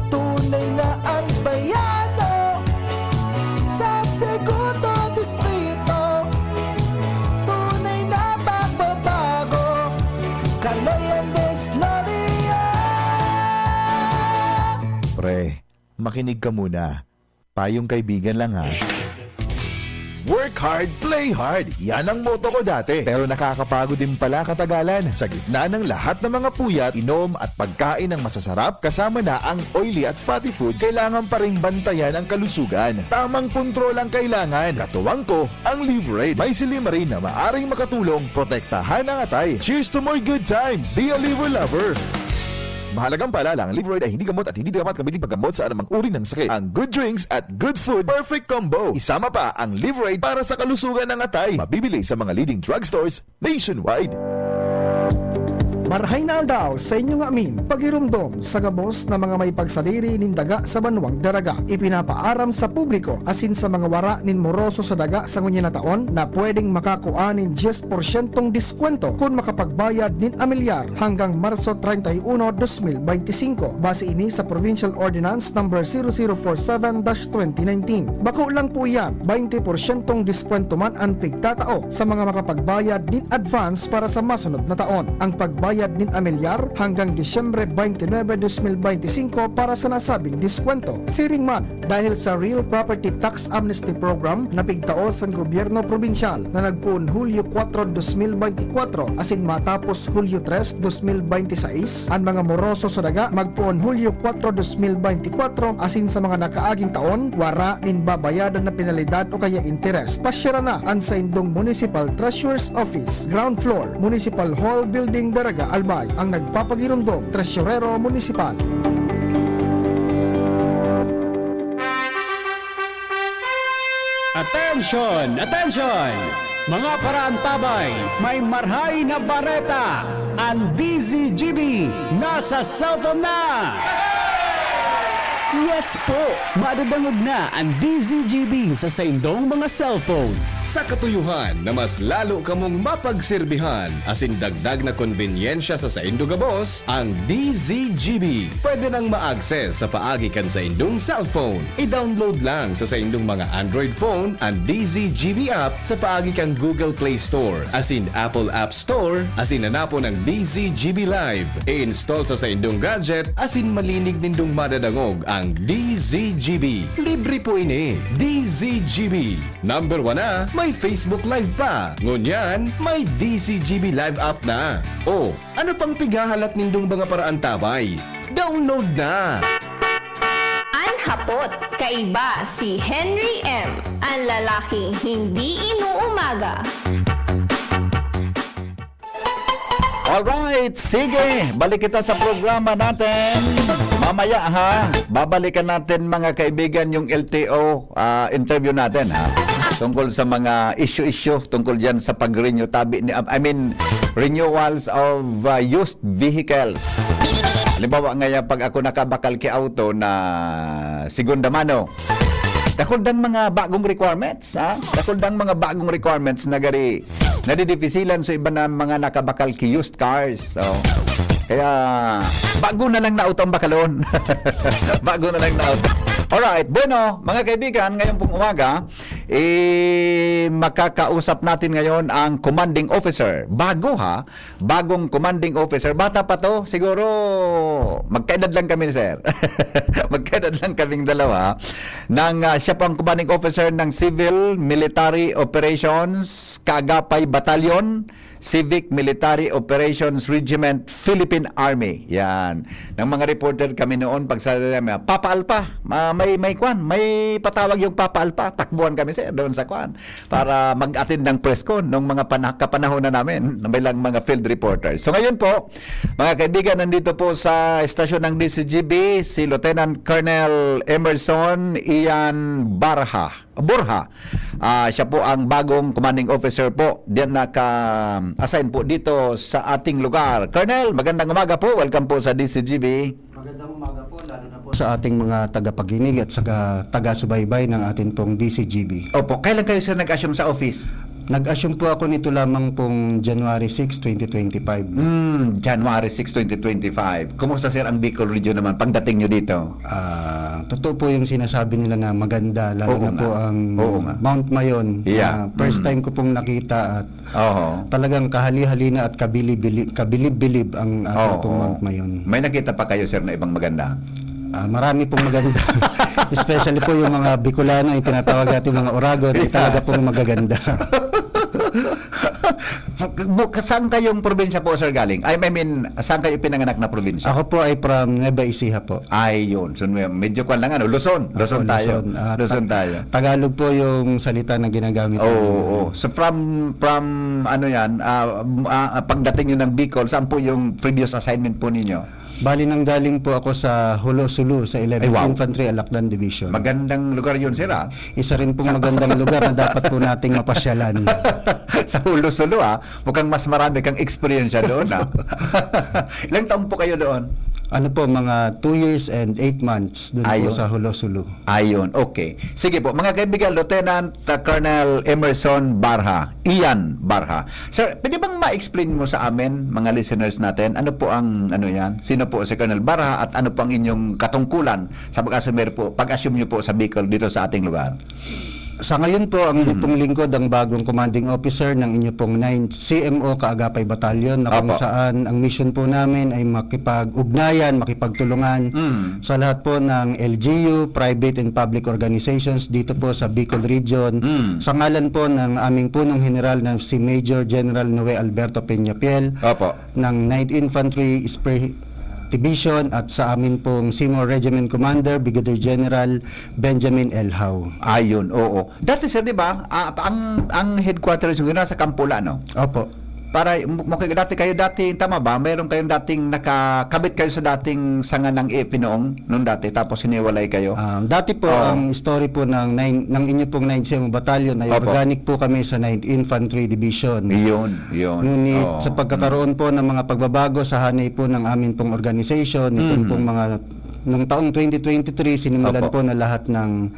Tunay na albayano sa Segundo Distrito. Tunay na pagbabago. Kaloy Andres Gloria. Pre, makinig ka muna. Payong kaibigan lang, ha. Work hard, play hard. Yan ang motto ko dati. Pero nakakapagod din pala katagalan. Sa gitna ng lahat ng mga puyat, inom at pagkain ng masasarap, kasama na ang oily at fatty foods, kailangan pa ring bantayan ang kalusugan. Tamang kontrol ang kailangan. Katuwang ko, ang Liverade. May silymarin na maaring makatulong protektahan ang atay. Cheers to more good times! Be a Liver Lover! Mahalagang paalala, ang Liverade ay hindi gamot at hindi dapat gamitin paggamot sa anumang uri ng sakit. Ang good drinks at good food, perfect combo. Isama pa ang Liverade para sa kalusugan ng atay. Mabibili sa mga leading drugstores nationwide. Marhay na aldaw sa inyo ngamin, pagirumdom sa gabos na mga may pagsadiri nin daga sa banwang Daraga. Ipinapaaram sa publiko asin sa mga wara nin moroso sa daga sa ngunyan na taon na pwedeng makakua nin dyes porsyentong diskwento kun makapagbayad nin amilyar hanggang Marso treinta y uno, dos mil beintisinko. Base ini sa Provincial Ordinance Number zero zero four seven dash twenty nineteen. Bako lang po iyan, baynte porsyentong diskwento man an pigtatao sa mga makapagbayad nin advance para sa masunod na taon. Ang pagbayad nin amilyar hanggang Disyembre twenty-nine, dos mil beintisinko para sa nasabing diskwento. Siring man, dahil sa Real Property Tax Amnesty Program na pigtao san gobyerno probinsyal na nagpoon Hulyo kuwatro, dos mil beintikwatro asin matapos Hulyo tres, dos mil beintisais, an mga moroso sa daga magpoon Hulyo kuwatro, dos mil beintikwatro, asin sa mga nakaaging taon, wara nin babayadan na penalidad o kaya interes. Pasyara na an saindong Municipal Treasurer's Office, ground floor, Municipal Hall Building, Daraga, Albay, ang nagpapagirumdom, Tresurero Municipal. Atensyon! Atensyon! Mga paraantabay, may marhay na bareta! An D Z G B nasa cellphone na! Yes po! Madadangog na an D Z G B sa saindong mga cellphone. Sa katuyohan na mas lalo kamong mapagserbihan asin dagdag na konbenyensya sa saindo gabos, ang D Z G B pwede nang ma-access sa paagi kan saindong cellphone. I-download lang sa saindong mga Android phone an D Z G B app sa paagi kan Google Play Store asin Apple App Store asin hanapon ang D Z G B Live. I-install sa saindong gadget asin malinig nindong madadangog ang D Z G B. Libre po ini. D Z G B. Number one na, may Facebook Live pa. Ngunyan, may D Z G B Live app na. O, ano pang pighahalat nindong mga paraantabay? Download na! An hapot, kaiba si Henry M, an lalaking hindi inuumaga. Alright, sige, balik kita sa programa natin. Mamaya ha, babalikan natin mga kaibigan yung L T O ah, interview natin ha. Tungkol sa mga issue-issue tungkol diyan sa pag-renew tabi ni I mean renewals of ah, used vehicles. Halimbawa ngayon pag ako nakabakal ki auto na segunda mano, dakul dang mga bagong requirements, ha? Dakul dang mga bagong requirements na gari nadidifisilan sa iba na mga nakabakal ki used cars. So, kaya bago na lang na auto ang bakalon. Bago na lang na auto. Alright, bueno, mga kaibigan, ngayon pong umaga, eh, makakausap natin ngayon ang commanding officer. Bago ha, bagong commanding officer. Bata pa to, siguro magkaedad lang kami, sir. Magkaedad lang kaming dalawa. Nang ah, siya po ang commanding officer ng Civil Military Operations Kaagapay Battalion, Civic Military Operations Regiment, Philippine Army. Yan. Nang mga reporter kami noon, pag sa Papa Alpa, ma- may, may kwan, may patawag yung Papa Alpa, takbuhan kami, sir, doon sa kwan, para mag-attend ng press con nung mga pana- kapanahonan namin, na may lang mga field reporters. So ngayon po, mga kaibigan, nandito po sa estasyon ng D Z G B, si Lieutenant Colonel Emerson Ian Barha. Borja. Ah, siya po ang bagong commanding officer po. Diyan naka-assign po dito sa ating lugar. Colonel, magandang umaga po. Welcome po sa D Z G B. Magandang umaga po, lalo na po sa ating mga tagapakinig at saka taga-subaybay ng atin pong D Z G B. Opo, kailan kayo sir nag-assume sa office? Nag-assume po ako nito lamang pong January six, twenty twenty-five. Hmm, January six, twenty twenty-five. Kumusta sir ang Bicol Region naman pagdating nyo dito? Ah, totoo po yung sinasabi nila na maganda, lalo Oo na nga. po ang Oo nga. Mount Mayon. Yeah. Ah, first Mm. time ko pong nakita at Oho. talagang kahali-halina at kabili-bili, kabilib-bilib ang ating Oo. pong Mount Mayon. May nakita pa kayo sir na ibang maganda? Ah, marami pong maganda. Especially po yung mga Bicolano, yung tinatawag natin mga Oragon, ay Yeah. talaga pong magaganda. Bu- Saan kayong probinsya po sir galing? I mean, saan kayo pinanganak na probinsya? Ako po ay from Nueva Ecija po. Ay, yun. So, medyo kwan lang ano, Luzon. Luzon Ako, tayo. Luzon. Ah, Luzon ta- tayo. Tagalog po yung salita na ginagamit Oo, namin. oo. So from from ano yan, ah, ah, pagdating nyo ng Bicol, saan po yung previous assignment po ninyo? Bali, nanggaling po ako sa Jolo Sulu, sa eleventh Ay, wow. Infantry Alakdan Division. Magandang lugar yun, sir, ah. Isa rin pong magandang lugar na dapat po nating mapasyalan. Sa Jolo Sulu, ah. Mukhang mas marami kang eksperyensya doon, ah. Ilang taon po kayo doon? Ano po, mga two years and eight months doon po Ayun. Sa Jolo Sulu. Ayun, okay. Sige po, mga kaibigan, Lieutenant uh, Colonel Emerson Barha, Ian Barha. Sir, pwede bang ma-explain mo sa amin, mga listeners natin, ano po ang, ano yan? Sino po si Colonel Barha at ano po ang inyong katungkulan sa pag-assume po, pag-assume nyo po sa Bicol dito sa ating lugar? Sa ngayon po, ang inyo pong lingkod, ang bagong commanding officer ng inyo pong ninth C M O Kaagapay Battalion, na kung Apo. Saan ang mission po namin ay makipag-ugnayan, makipagtulungan Mm. sa lahat po ng L G U, private and public organizations dito po sa Bicol Region. Mm. Sa ngalan po ng aming punong general na si Major General Noe Alberto Peñafiel Opo. ng ninth Infantry Spear Division at sa amin pong Seymour Regiment Commander, Brigadier General Benjamin Elhao. Ayun, oo. Dati sir, di ba, ah, ang, ang headquarters nyo nasa Campola, no? Opo. Para, okay, dati kayo dati, tama ba? Mayroon kayong dating nakakabit kayo sa dating sanga ng E P noong, nung dati, tapos hiniwalay kayo? Um, dati po, Oo. Ang story po ng, nine, ng inyo pong ninth C M O Battalion ay Opo. organic po kami sa ninth Infantry Division. Yun, yun. Ngunit Oo. sa pagkakaroon po ng mga pagbabago sa hanay po ng amin pong organization, itong Mhm. pong mga Noong taong twenty twenty-three, sinimulan Opo. po na lahat ng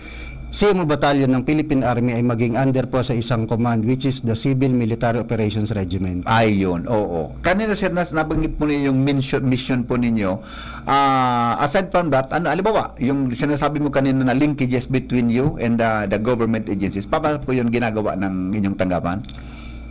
C M O battalion ng Philippine Army ay maging under po sa isang command, which is the Civil Military Operations Regiment. Ayun, oo. Kanina, sir, nas-, nabanggit mo na yung mission, mission po ninyo. Ah, aside from that, ano, halimbawa, yung sinasabi mo kanina na linkages between you and the, the government agencies, paano po yun ginagawa ng inyong tanggapan?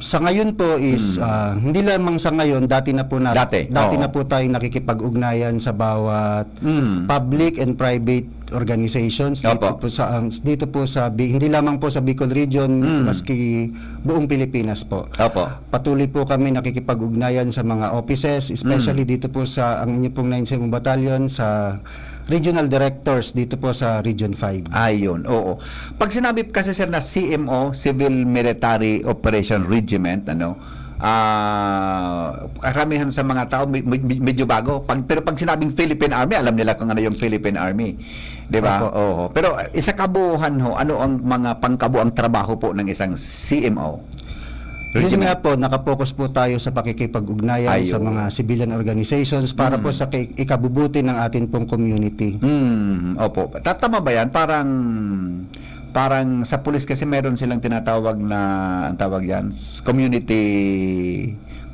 Sa ngayon po is, Hmm. ah, hindi lamang sa ngayon, dati na po na, Dati, dati oo. na po tayong nakikipag-ugnayan sa bawat Hmm. public and private organizations dito Opo. po sa, ang, dito po sa Bi-, hindi lamang po sa Bicol Region, Hmm. maski buong Pilipinas po. Opo. Patuloy po kami nakikipag-ugnayan sa mga offices, especially Hmm. dito po sa, ang inyo pong nine C M O Battalion, sa regional directors dito po sa Region five. Ayun, oo. Pag sinabi kasi, sir, na C M O, Civil Military Operation Regiment, ano, ah, karamihan sa mga tao, me-, me-, medyo bago. Pag, pero pag sinabing Philippine Army, alam nila kung ano yung Philippine Army. Di ba? Opo. Oo. Pero, eh, sa kabuuhan ho, ano ang mga pangkabuang trabaho po ng isang C M O? Yun Regiment. nga po, nakapokus po tayo sa pakikipag-ugnayan sa Ayun. mga civilian organizations para po Mm. sa ki-, ikabubuti ng atin pong community. Mm, opo. Ta-, tama ba yan? Parang, parang sa pulis kasi meron silang tinatawag na, ang tawag yan, s-, community,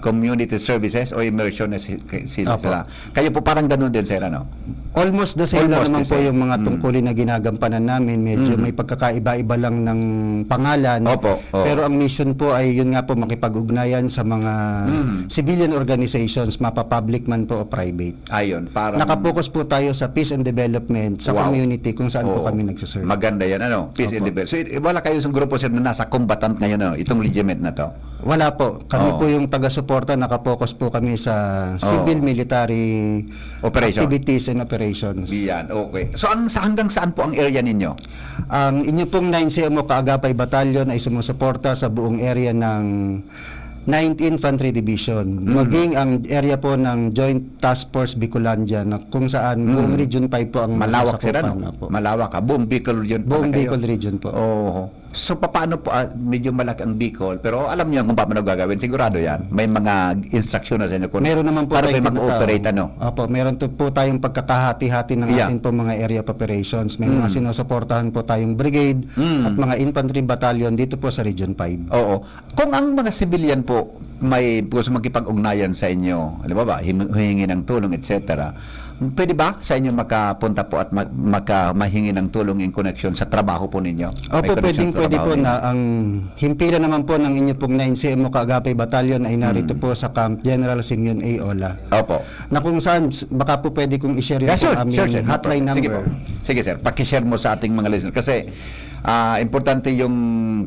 community services o immersion na si-, sila, Opo. sila. Kayo po parang ganun din, sir, ano? Almost the same lang Almost naman the po same. yung mga Mm. tungkulin na ginagampanan namin. Medyo Mm. may pagkakaiba-iba lang ng pangalan. Opo, oo. Pero ang mission po ay, yun nga po, makipag-ugnayan sa mga Mm. civilian organizations, mapapublic man po o private. Ayun, parang Nakapokus po tayo sa peace and development sa Wow. community kung saan po Oo. kami nagsiserve. Maganda yan, ano? Peace and Opo. development. So, i-, wala kayo sa grupo, sir, na nasa combatant ngayon, ano? Itong regiment na to? Wala po. Kami Oo. po yung taga-suporta, nakapokus po kami sa Oo. civil military Operation. activities and operations. Yan, okay. So, ang, sa, hanggang saan po ang area ninyo? Ang inyo pong nine C M O Kaagapay Battalion ay sumusuporta sa buong area ng ninth Infantry Division. Mm. Maging ang area po ng Joint Task Force Bicolandia na kung saan Mm. buong Region five po ang Malawak sila, nasasakupan. no? Opo. Malawak, ah. Buong Bicol Region pala Buong kayo. Bicol Region po. Oo. So, papaano po, ah, medyo malaki ang Bicol, pero alam niyo kung paano gagawin, sigurado yan. May mga instruction na sa inyo kung Meron naman po paano tayong kayo mag-ooperate, tinatawag. ano? Opo, meron to po tayong pagkakahati-hati ng Yeah. ating po mga area of operations. May mga Mm. sinusuportahan po tayong brigade Mm. at mga infantry battalion dito po sa Region five. Oo. Kung ang mga civilian po may gusto makipag-ugnayan sa inyo, halimbawa, him-, humingi ng tulong, et cetera, pwede ba sa inyo makapunta po at ma-, maka-, mahingi ng tulong in connection sa trabaho po ninyo? May Opo, connection pwedeng sa pwede trabaho po ninyo? na ang himpilan naman po ng inyo pong nine C M O Kaagapay Battalion ay narito Hmm. po sa Camp General Simeon A. Ola. Opo. Na kung saan, s-, baka po pwede kong i-share yung Yeah, sure, pong aming sure, sir. No hotline problem. Sige number. po. Sige, sir. Paki-share mo sa ating mga listeners. Kasi, ah, importante yung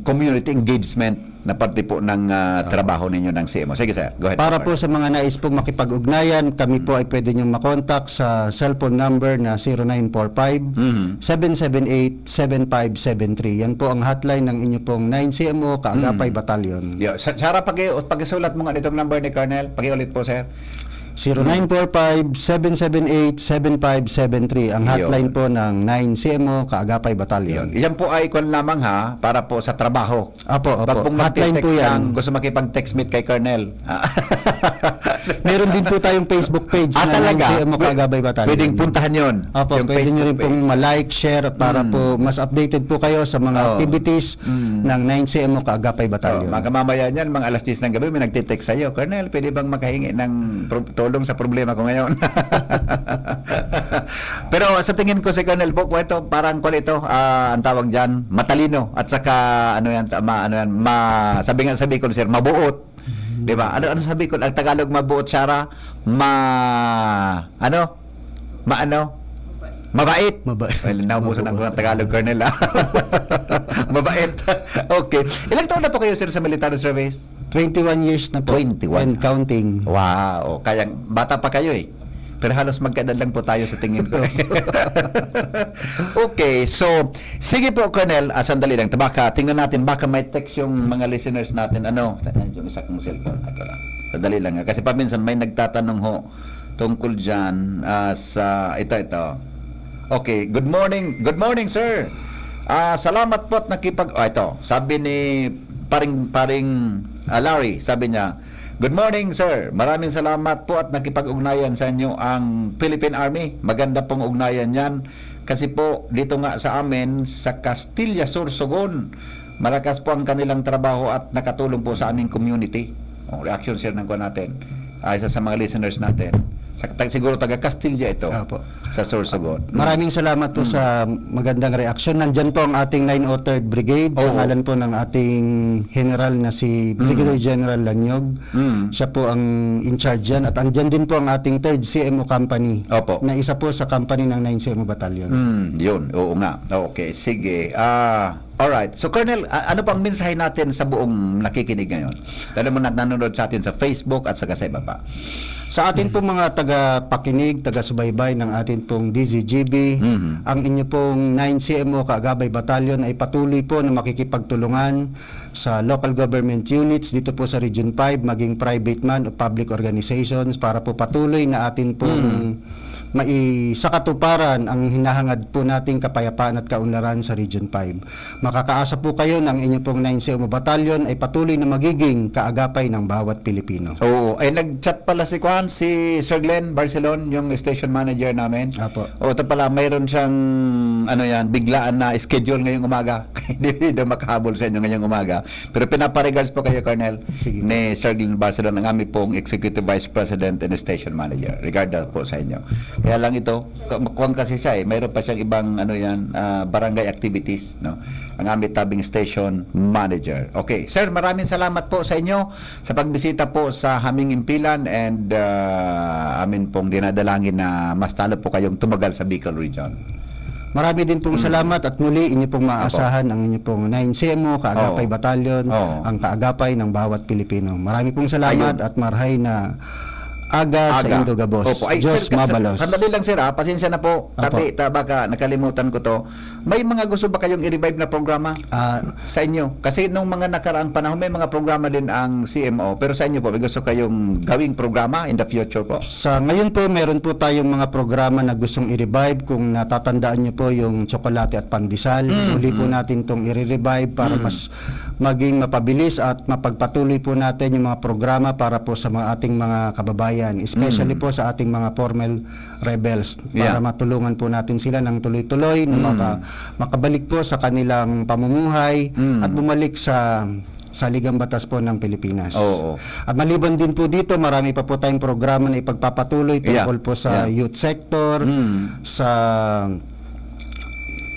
community engagement na parte po ng, ah, Opo. trabaho ninyo ng C M O. Sige, sir. Go ahead, Para po, po Colonel. sa mga nais pong makipag-ugnayan, kami po ay pwede niyong makontak sa cellphone number na zero nine four five, Mhm. seven seven eight, seven five seven three. Yan po ang hotline ng inyo pong nine C M O Kaagapay Mhm. Battalion. Yo, sa-, Sarah, paki-, pakisulat mo nga nitong number ni Colonel. Pakiulit po, sir. Zero nine four five, seven seven eight, seven five seven three. Ang Yun. hotline po ng nine C M O Kaagapay Battalion. Yun. Yan po ay kwan lamang, ha, para po sa trabaho. Opo, Wag opo. pong Hotline magte-text po yan. lang, gusto makipag-text meet kay Colonel. Ah. Meron din po tayong Facebook page Ah, na talaga? nine C M O Pwe-, Kaagapay Battalion. pwedeng puntahan yon, Opo, yung pwede nyo Facebook rin pong page. ma-like, share para Mm. po mas updated po kayo sa mga Oo. activities Mm. ng nine C M O Kaagapay Battalion. Oh, mga mamaya niyan, mga alas diyes ng gabi, may nagte-text sa'yo, "Colonel, pwede bang makahingi ng pro-, tulong sa problema ko ngayon?" Pero sa tingin ko, si Colonel Buko, ito, parang kwan ito, ah, ang tawag dyan, matalino. At saka, ano yan, ta-, ma-, ano yan, ma-, sabi nga sa Bicol, sir, mabuot. Di ba? Ano, ano sa Bicol? Ang Tagalog, mabuot, Sarah? Ma-, ano? Ma-, ano? Mabait. Mabait. Well, naubusan ang Mabuot. Tagalog, Colonel, ah. Mabait. Okay. Ilang taon na po kayo, sir, sa military service? Twenty-one years na po. Twenty-one. And counting. Wow. Kaya bata pa kayo, eh. Pero halos magkaedad lang po tayo sa tingin ko, eh. Okay, so, sige po, Colonel, ah, sandali lang. Baka, tingnan natin, baka may text yung mga listeners natin. Ano? Saan yung isa kong cellphone? Ito lang. Sandali lang, ah. Kasi paminsan may nagtatanong ho tungkol dyan, ah, sa, ito, ito. Okay, good morning. Good morning, sir. Ah, salamat po at nakipag-, ah, ito. Sabi ni paring, paring, ah, Larry, sabi niya, Good morning, sir. Maraming salamat po at nakipag-ugnayan sa inyo ang Philippine Army. Maganda pong ugnayan yan. Kasi po, dito nga sa amin, sa Castilla, Sorsogon, malakas po ang kanilang trabaho at nakatulong po sa aming community. O, reaction, sir, ng kuwan natin. Ah, isa sa mga listeners natin. Sa, tag-, siguro taga Castilla ito, Opo. sa Sorsogon. Maraming salamat po Mm. sa magandang reaksyon. Nandyan po ang ating nine oh third Brigade sa Oo. ngalan po ng ating General na si Brigadier Mm. General Lanyog. Mm. Siya po ang in charge yan. At andyan din po ang ating third C M O Company Opo. na isa po sa company ng nine C M O Battalion. Mm, yun. Oo nga. Okay, sige. Ah, alright. So, Colonel, a-, ano pang mensahe natin sa buong nakikinig ngayon? Lalo mo na nanonood sa atin sa Facebook at saka sa iba pa. Sa atin po mga tagapakinig, taga-subaybay ng atin pong D Z G B, Mhm. ang inyo pong nine C M O Kaagapay Battalion ay patuloy po na makikipagtulungan sa local government units dito po sa Region five, maging private man o public organizations, para po patuloy na atin pong Mm. maisakatuparan ang hinahangad po nating kapayapaan at kaunlaran sa Region five. Makakaasa po kayo na ang inyo pong nine C M O Battalion ay patuloy na magiging kaagapay ng bawat Pilipino. Oo. Ay, nag-chat pala si Kwan, si Sir Glenn Barcelon, yung station manager namin. Apo. O, ito pala, mayroon siyang, ano yan, biglaan na schedule ngayong umaga. Hindi daw makahabol sa inyo ngayong umaga. Pero pinaparegards po kayo, Colonel, Sige po. ni Sir Glenn Barcelon, ang aming pong Executive Vice President and Station Manager. Regard daw po sa inyo. Kaya lang ito, ka-, kuwan kasi siya eh, mayroon pa siyang ibang, ano yan, ah, barangay activities, no? Ang aming tabing station manager. Okay, sir, maraming salamat po sa inyo sa pagbisita po sa Haming Impilan and, ah, amin pong dinadalangin na mas talo po kayong tumagal sa Bicol Region. Marami din pong Mm. salamat at muli inyo pong Apo. maaasahan ang inyo pong nine C M O, Kaagapay Oo. Battalion, Oo. ang kaagapay ng bawat Pilipino. Marami pong salamat Ayun. at marhay na aga sa Aga. Indo Gabos. Opo. Ay, Diyos sir, ka-, mabalos. sandali lang, sir, ah. Pasensya na po. Apo. Tapi, ta-, baka nakalimutan ko to. May mga gusto ba kayong i-revive na programa Ah. sa inyo? Kasi nung mga nakaraang panahon, may mga programa din ang C M O. Pero sa inyo po, may gusto kayong gawing programa in the future po? Sa ngayon po, meron po tayong mga programa na gustong i-revive. Kung natatandaan niyo po yung Tsokolate at Pandesal, Mm, muli po mm. natin tong i-revive para Mm. mas maging mapabilis at mapagpatuloy po natin yung mga programa para po sa mga ating mga kababayan, especially Mm. po sa ating mga former rebels, para Yeah. matulungan po natin sila ng tuloy-tuloy na Mm. maka-, makabalik po sa kanilang pamumuhay Mm. at bumalik sa saligang batas po ng Pilipinas. Oo. At maliban din po dito, marami pa po tayong programa na ipagpapatuloy Yeah. tungkol po sa Yeah. youth sector, Mm. sa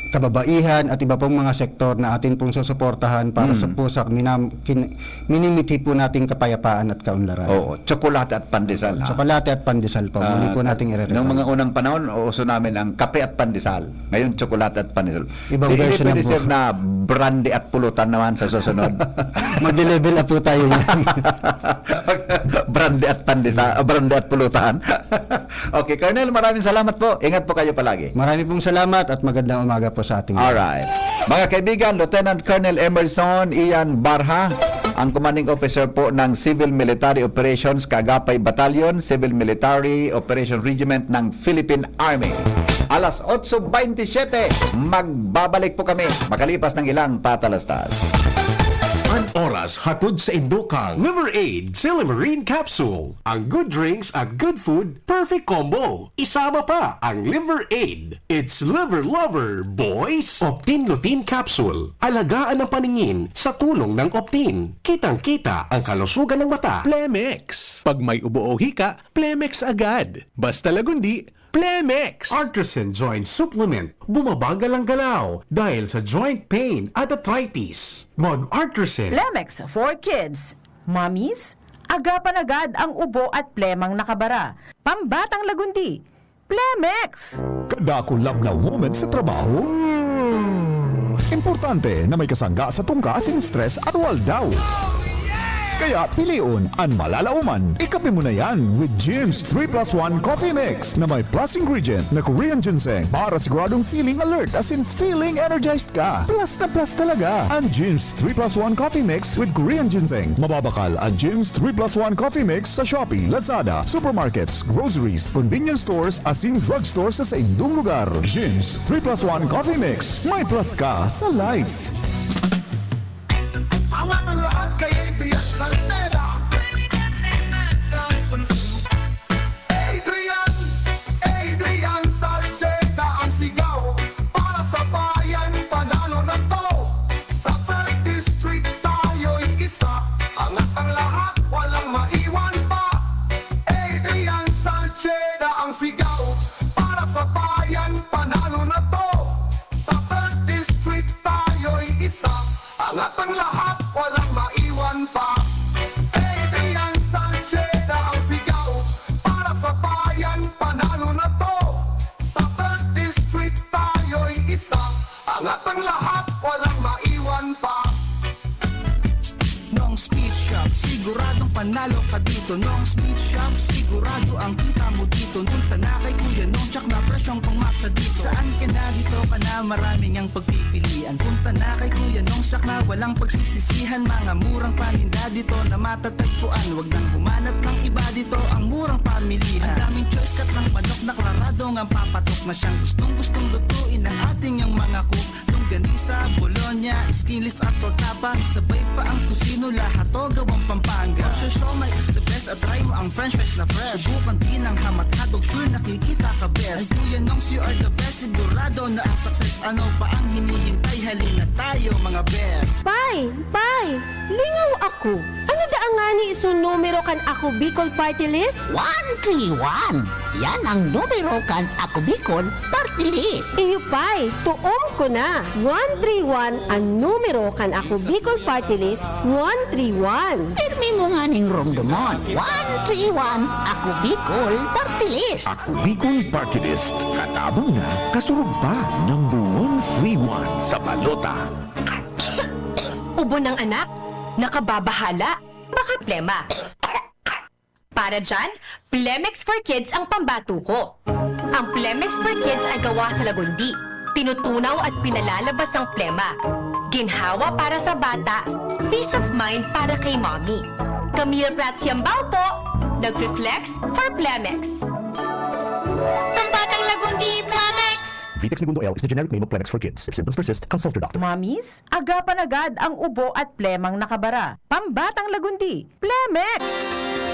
kababaihan at iba pong mga sektor na atin pong susuportahan para sa Mm. po sa minam-, kin-, minimithi po nating kapayapaan at kaunlaran. Oo, tsokolate at pandesal, ha? Tsokolate at pandesal po. Muli Ah, po nating ire-revive. Noong mga unang panahon, uso namin ang kape at pandesal. Ngayon, tsokolate at pandesal. Ibang Di, hindi version pwede, ng sir, buhay. na brandy at pulutan naman sa susunod. Magle-level up po tayo niyan. Brandy at pandesal, ah, brandy at pulutan. Okay, Colonel, maraming salamat po. Ingat po kayo palagi. Marami pong salamat at magandang umaga po sa ating lahat. Alright. Mga kaibigan, Lieutenant Colonel Emerson Ian Barha, ang commanding officer po ng Civil Military Operations Kaagapay Battalion, Civil Military Operation Regiment ng Philippine Army. Alas otso bentisiete, magbabalik po kami makalipas ng ilang patalastas. An oras hatod sa indokang Liver Aid Silymarin Capsule. Ang good drinks at good food, perfect combo. Isama pa ang Liver Aid. It's Liver Lover, boys! Optin Lutein Capsule. Alagaan ang paningin sa tulong ng Optin. Kitang-kita ang kalusugan ng mata. Plemex. Pag may ubo o hika, Plemex agad. Basta Lagundi, Plemex. Artresin Joint Supplement. Bumabagal ang galaw dahil sa joint pain at arthritis. Mag-Artresin. Plemex for kids. Mommies, agapan agad ang ubo at plemang nakabara. Pambatang Lagundi, Plemex! Kadakul labnaw moment sa trabaho? Importante na may kasangga sa tungka asin stress aroaldaw. Kaya pilion an malalaoman. Ikape mo na yan with Jim's three plus one Coffee Mix na may plus ingredient na Korean ginseng para siguradong feeling alert asin feeling energized ka. Plus na plus talaga an Jim's three plus one Coffee Mix with Korean ginseng. Mababakal an Jim's three plus one Coffee Mix sa Shopee, Lazada, supermarkets, groceries, convenience stores, asin drugstore sa saindong lugar. Jim's three plus one Coffee Mix. May plus ka sa life. Ang lahat kay A P S Salceda. Sabayan, panalo na 'to. Sa third District tayo'y isa. Angat ang lahat, walang maiwan pa. Adrian Salceda ang sigaw. Para sa bayan, panalo na 'to. Sa third District tayo'y isa. Angat ang lahat, walang maiwan pa. Adrian Salceda ang sigaw. Para sa bayan, panalo na 'to. Sa third District tayo'y isa. Angat ang lahat, walang maiwan pa. Nong's Meat Shop, siguradong panalo ka dito. Nong's Meat Shop, sigurado ang kita mo dito. Punta na kay Kuya Nong, tsak na presyong pangmasa dito. Saan ka na, dito ka na, maraming ang pagpipilian. Punta na kay Kuya Nong, tsak na walang pagsisisihan. Mga murang paninda dito na matatagpuan. Wag nang humanap ng iba, dito ang murang pamilihan. Ang daming choice, cut ng manok na klaradong ang papatok na siyang gustong-gustong lutuin ng ating yang mga cook. Longganisa, bologna, skinless at torta pa. Sabay pa ang tocino, lahat to gawang Pampanga. Ang siomai is the best at try mo ang french fries na fresh. Subukan din ang ham at hotdog, sure nakikita ka best. Ay, Kuya Nongs, you are the best, sigurado na ang success. Ano pa ang hinihintay? Halina tayo, mga best. Pay! Pay! Lingaw ako! Ano daa ngani isun numero kan Ako Bicol Party List? One three one! Yan ang numero kan Ako Bicol Party List. Iyo pay, tuom ko na. One three one an numero kan Ako Bicol Party List, one three one. Pirmi mo nganing romdomon. One three one, Ako Bicol Party List. Ako Bicol Party List. Katabang na, kasurog pa. Number one three one sa balota. Ubo ng anak, nakababahala, baka plema. Para dyan, Plemex for Kids ang pambato ko. Ang Plemex for Kids ay gawa sa lagundi. Tinutunaw at pinalalabas ang plema. Ginhawa para sa bata, peace of mind para kay mommy. Camille Prats Yambao po, nagfi-flex for Plemex. Pambatang lagundi, Plemex! Vitex Negundo L is the generic name of Plemex for Kids. If symptoms persist, consult your doctor. Mommies, agapan agad ang ubo at plemang nakabara. Pambatang lagundi, Plemex!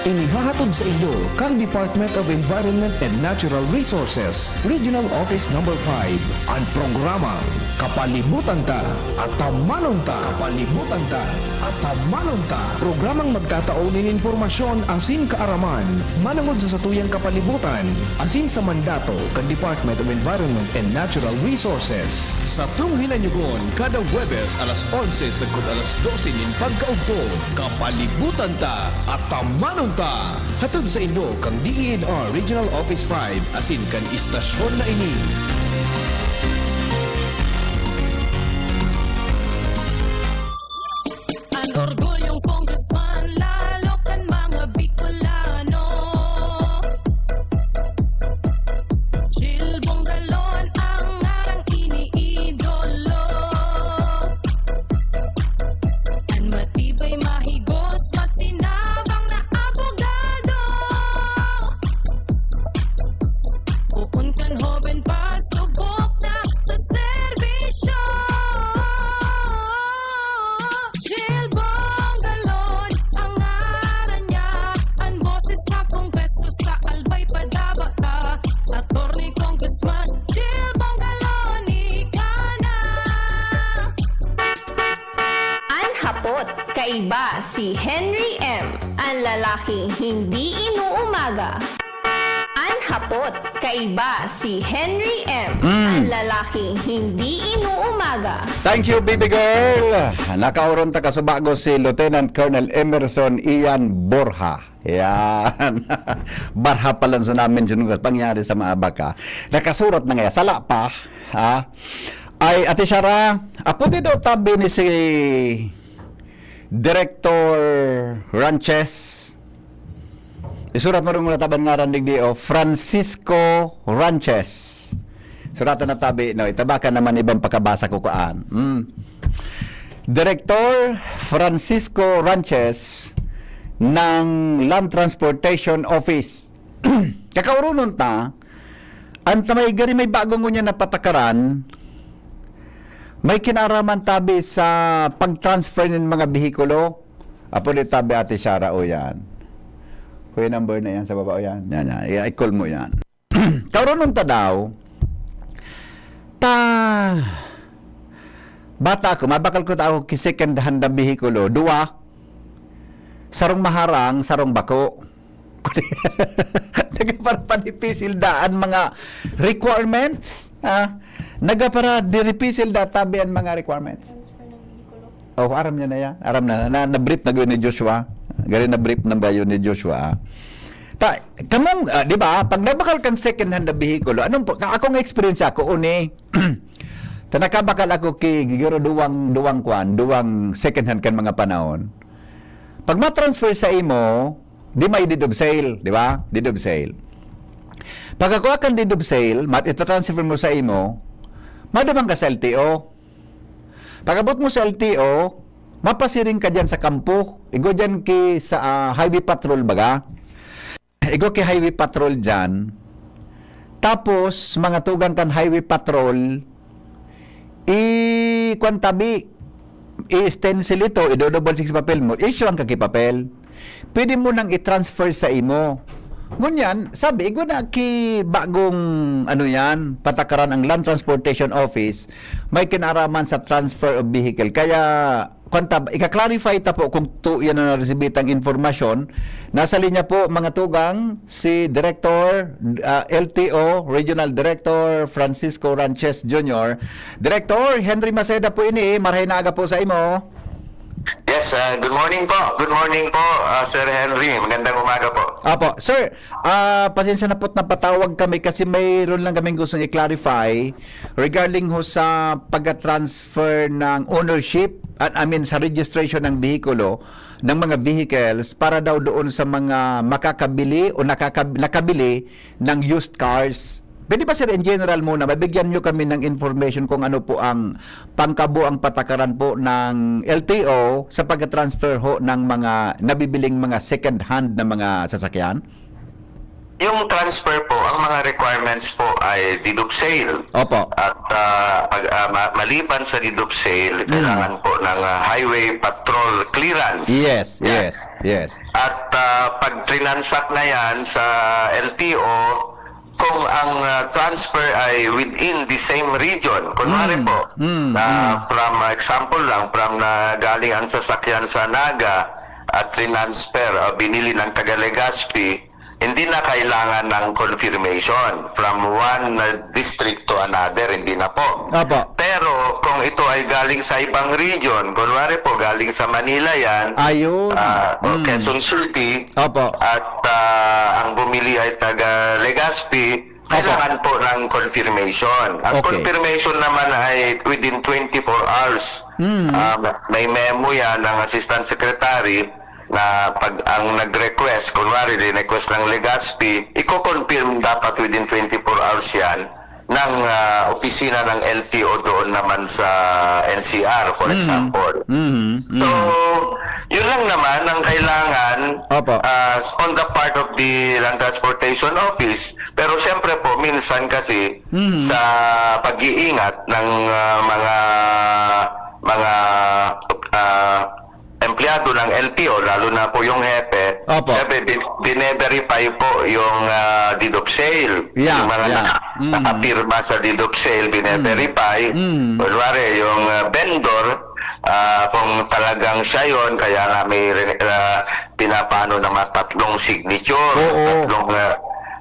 Inihahatod sa inyo kan Department of Environment and Natural Resources, Regional Office Number five, an programang Kapalibutan Ta, Atamanon Ta. Kapalibutan Ta, Atamanon Ta. Programang magtatao nin impormasyon asin kaaraman manongod sa satuyang kapalibutan asin sa mandato kan Department of Environment and Natural Resources. Satong hinanyugon kada Huwebes alas onse sagkod alas dose nin pagkaugto. Kapalibutan Ta, Atamanon Ta. Hatod sa inyo kan D E N R Regional Office five asin kan istasyon na ini. An orgulyong congressman, lalo kan mga Bicolano. Jill Bongalon ang ngarang iniidolo. An matibay, mahigos, matinabang na abogado. Poon kan hoben pa, subok na sa serbisyo. Jill Bongalon ang ngaran niya, an boses sa Kongreso, sa Albay padaba ta. Attorney Congressman Jill Bongalon, ika na. An hapot, kaiba si Henry M, an lalaking hindi inuumaga. An hapot, kaiba si Henry M, Mm. an lalaking hindi inuumaga. Thank you, baby girl. Nakaoron ta kasubago si Lieutenant Colonel Emerson Ian Borja. Yan. Barha pa lang sa namin, yun, pangyari sa mga baka. Nakasurat na nga, sala pa, ha? Ay, Ate Shara, apo di daw tabi ni si Director Ranches. Isurat mo rin muna taban ngaran digdi, o, Francisco Ranches. Suratan na tabi, no? Itabakan naman ibang pakabasa ko kaan. Mm. Director Francisco Ranches ng Land Transportation Office. Kakaurunon ta, an tamay gari may bagong ngunyan na patakaran, may kinaraman tabi sa pag-transfer nin mga behikulo. Apo di tabi, Ate Shara, o yan. Kuya, number na yan sa baba, o yan. Yan, yan. I-, i-call mo yan. Kaurunon ta daw, Ta, bata ako, mabakal ko ta ako ki second hand na behikulo, duwa. Sarong maharang, sarong bako. Nagapara pa dipisil da an mga requirements, ah. Nagapara dipisil da tabi an mga requirements. Oh, aram niya na yan. Aram na, na, na-brief na gawin ni Joshua. Gari na-brief na ba yun ni Joshua, ah? Ta, kamong, ah, di ba, pag nabakal kang second hand na behikulo, anong po, ka-, akong experience ako, uni, ta nakabakal ako ki, gigiro duwang, duwang kwan, duwang second hand kan mga panahon. Pag ma-transfer sa imo, di may deed of sale, di ba? Deed of sale. Pag ako akan deed of sale, mat itatransfer mo sa imo, madumang ka sa L T O. Pag-abot mo sa L T O, mapasiring ka diyan sa kampo. Igwa diyan ki sa, ah, highway patrol baga. Igwa ki highway patrol diyan. Tapos, mga tugang kan highway patrol, i-, kwan tabi, i-stencil ito, idodouble six papel mo, issue ang kaki papel. Pwede mo nang i-transfer sa imo. Ngunyan, sabi, igwa na ki bagong, ano yan, patakaran ang Land Transportation Office, may kinaraman sa transfer of vehicle. Kaya, kwan ta, ika-clarify ta po kung to yan ang naresibitang informasyon. Nasa linya po, mga tugang, si Director, ah, L T O, Regional Director Francisco Ranches Junior. Director, Henry Maceda po ini, eh. Marahay na aga po sa imo. Yes, ah, good morning po. Good morning po, ah, Sir Henry. Magandang umaga po. Apo, sir, ah, pasensya na po't napatawag kami kasi mayroon lang kaming gustong i-clarify regarding ho sa pagka-transfer ng ownership at, I mean, sa registration ng behikulo, ng mga vehicles para daw doon sa mga makakabili o nakakab-, nakabili ng used cars. Pwede ba, sir, in general muna, mabigyan nyo kami ng information kung ano po ang pangkabuang patakaran po ng L T O sa pagka-transfer ho ng mga nabibiling mga second hand na mga sasakyan? Yung transfer po, ang mga requirements po ay deed of sale. Opo. At, ah, pag, ah, ma-, maliban sa deed of sale, Mm. kailangan po ng, ah, highway patrol clearance. Yes, Yan. yes, yes. At, ah, pag trinansak na yan sa L T O, kung ang, ah, transfer ay within the same region, kunwari Mm, po, mm, na mm. from, ah, example lang, from na galing ang sasakyan sa Naga at trinanspher o binili ng taga Legazpi, hindi na kailangan ng confirmation from one, ah, district to another, hindi na po. Opo. Pero kung ito ay galing sa ibang region, kunwari po, galing sa Manila yan, Ayun. ah, o Mm. Quezon City, Opo. at, ah, ang bumili ay taga Legazpi, Opo. kailangan po ng confirmation. Ang Okay. confirmation naman ay within twenty-four hours. Mm. Ah, may memo yan ng Assistant Secretary na pag ang nag-request, kunwari, din-request ng Legazpi, i-confirm dapat within twenty-four hours yan ng, ah, opisina ng L T O doon naman sa N C R, for Mm. example. Mm. So, Mm. yun lang naman ang kailangan, Opo. ah, on the part of the Land Transportation Office. Pero siyempre po, minsan kasi Mm. sa pag-iingat ng, ah, mga, mga, ah, empleyado ng L T O, lalo na po yung hepe, Opo. siyempre, bin-, bine-verify po yung, ah, deed of sale. Yeah, Yung mga yeah. naka-, Mm. nakapirma sa deed of sale, bine-verify. Mm. Kunwari, yung, ah, vendor, ah, kung talagang siya yon, kaya nga may re-, ah, pinapaano ng mga tatlong signature, Oo. tatlong, ah,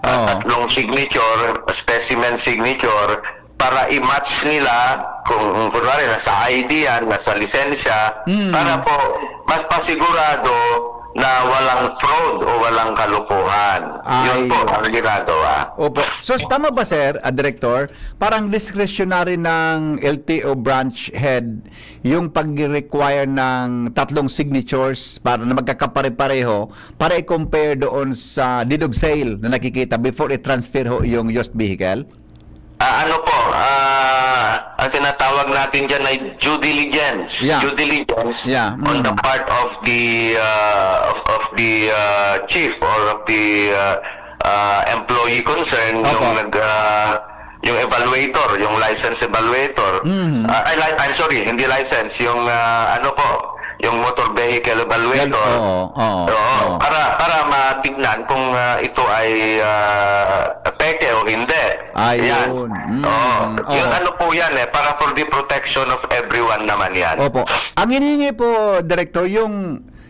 ah, Oo. tatlong signature, specimen signature, para i-match nila kung, kunwari, nasa I D yan, nasa lisensya, Mm. para po mas pasigurado na walang fraud o walang kalokohan. Yun po Ayun. ang ginagawa. Opo. So, tama ba, sir, ah, Director? Parang discretionary ng L T O branch head yung pag-require ng tatlong signatures para na magkakapare-pareho para i-compare doon sa deed of sale na nakikita before i-transfer ho yung used vehicle? Ah, ano po, ah, ang tinatawag natin diyan ay due diligence. Yeah. Due diligence Yeah. on the Mm. part of the, ah, of, of the, ah, chief or of the, ah, ah, employee concerned, Opo. yung nag, ah, yung evaluator, yung license evaluator. Mm. Ah, ay, li-, I'm sorry, hindi license, yung, ah, ano po, yung motor vehicle evaluator. Oo, oo, oo. Para, para matignan kung, ah, ito ay, ah, peke o hindi. Ayun. Yan. Mm, oo. Yun, ano po yan eh, para for the protection of everyone naman yan. Opo. Ang hinihingi po, Director, yung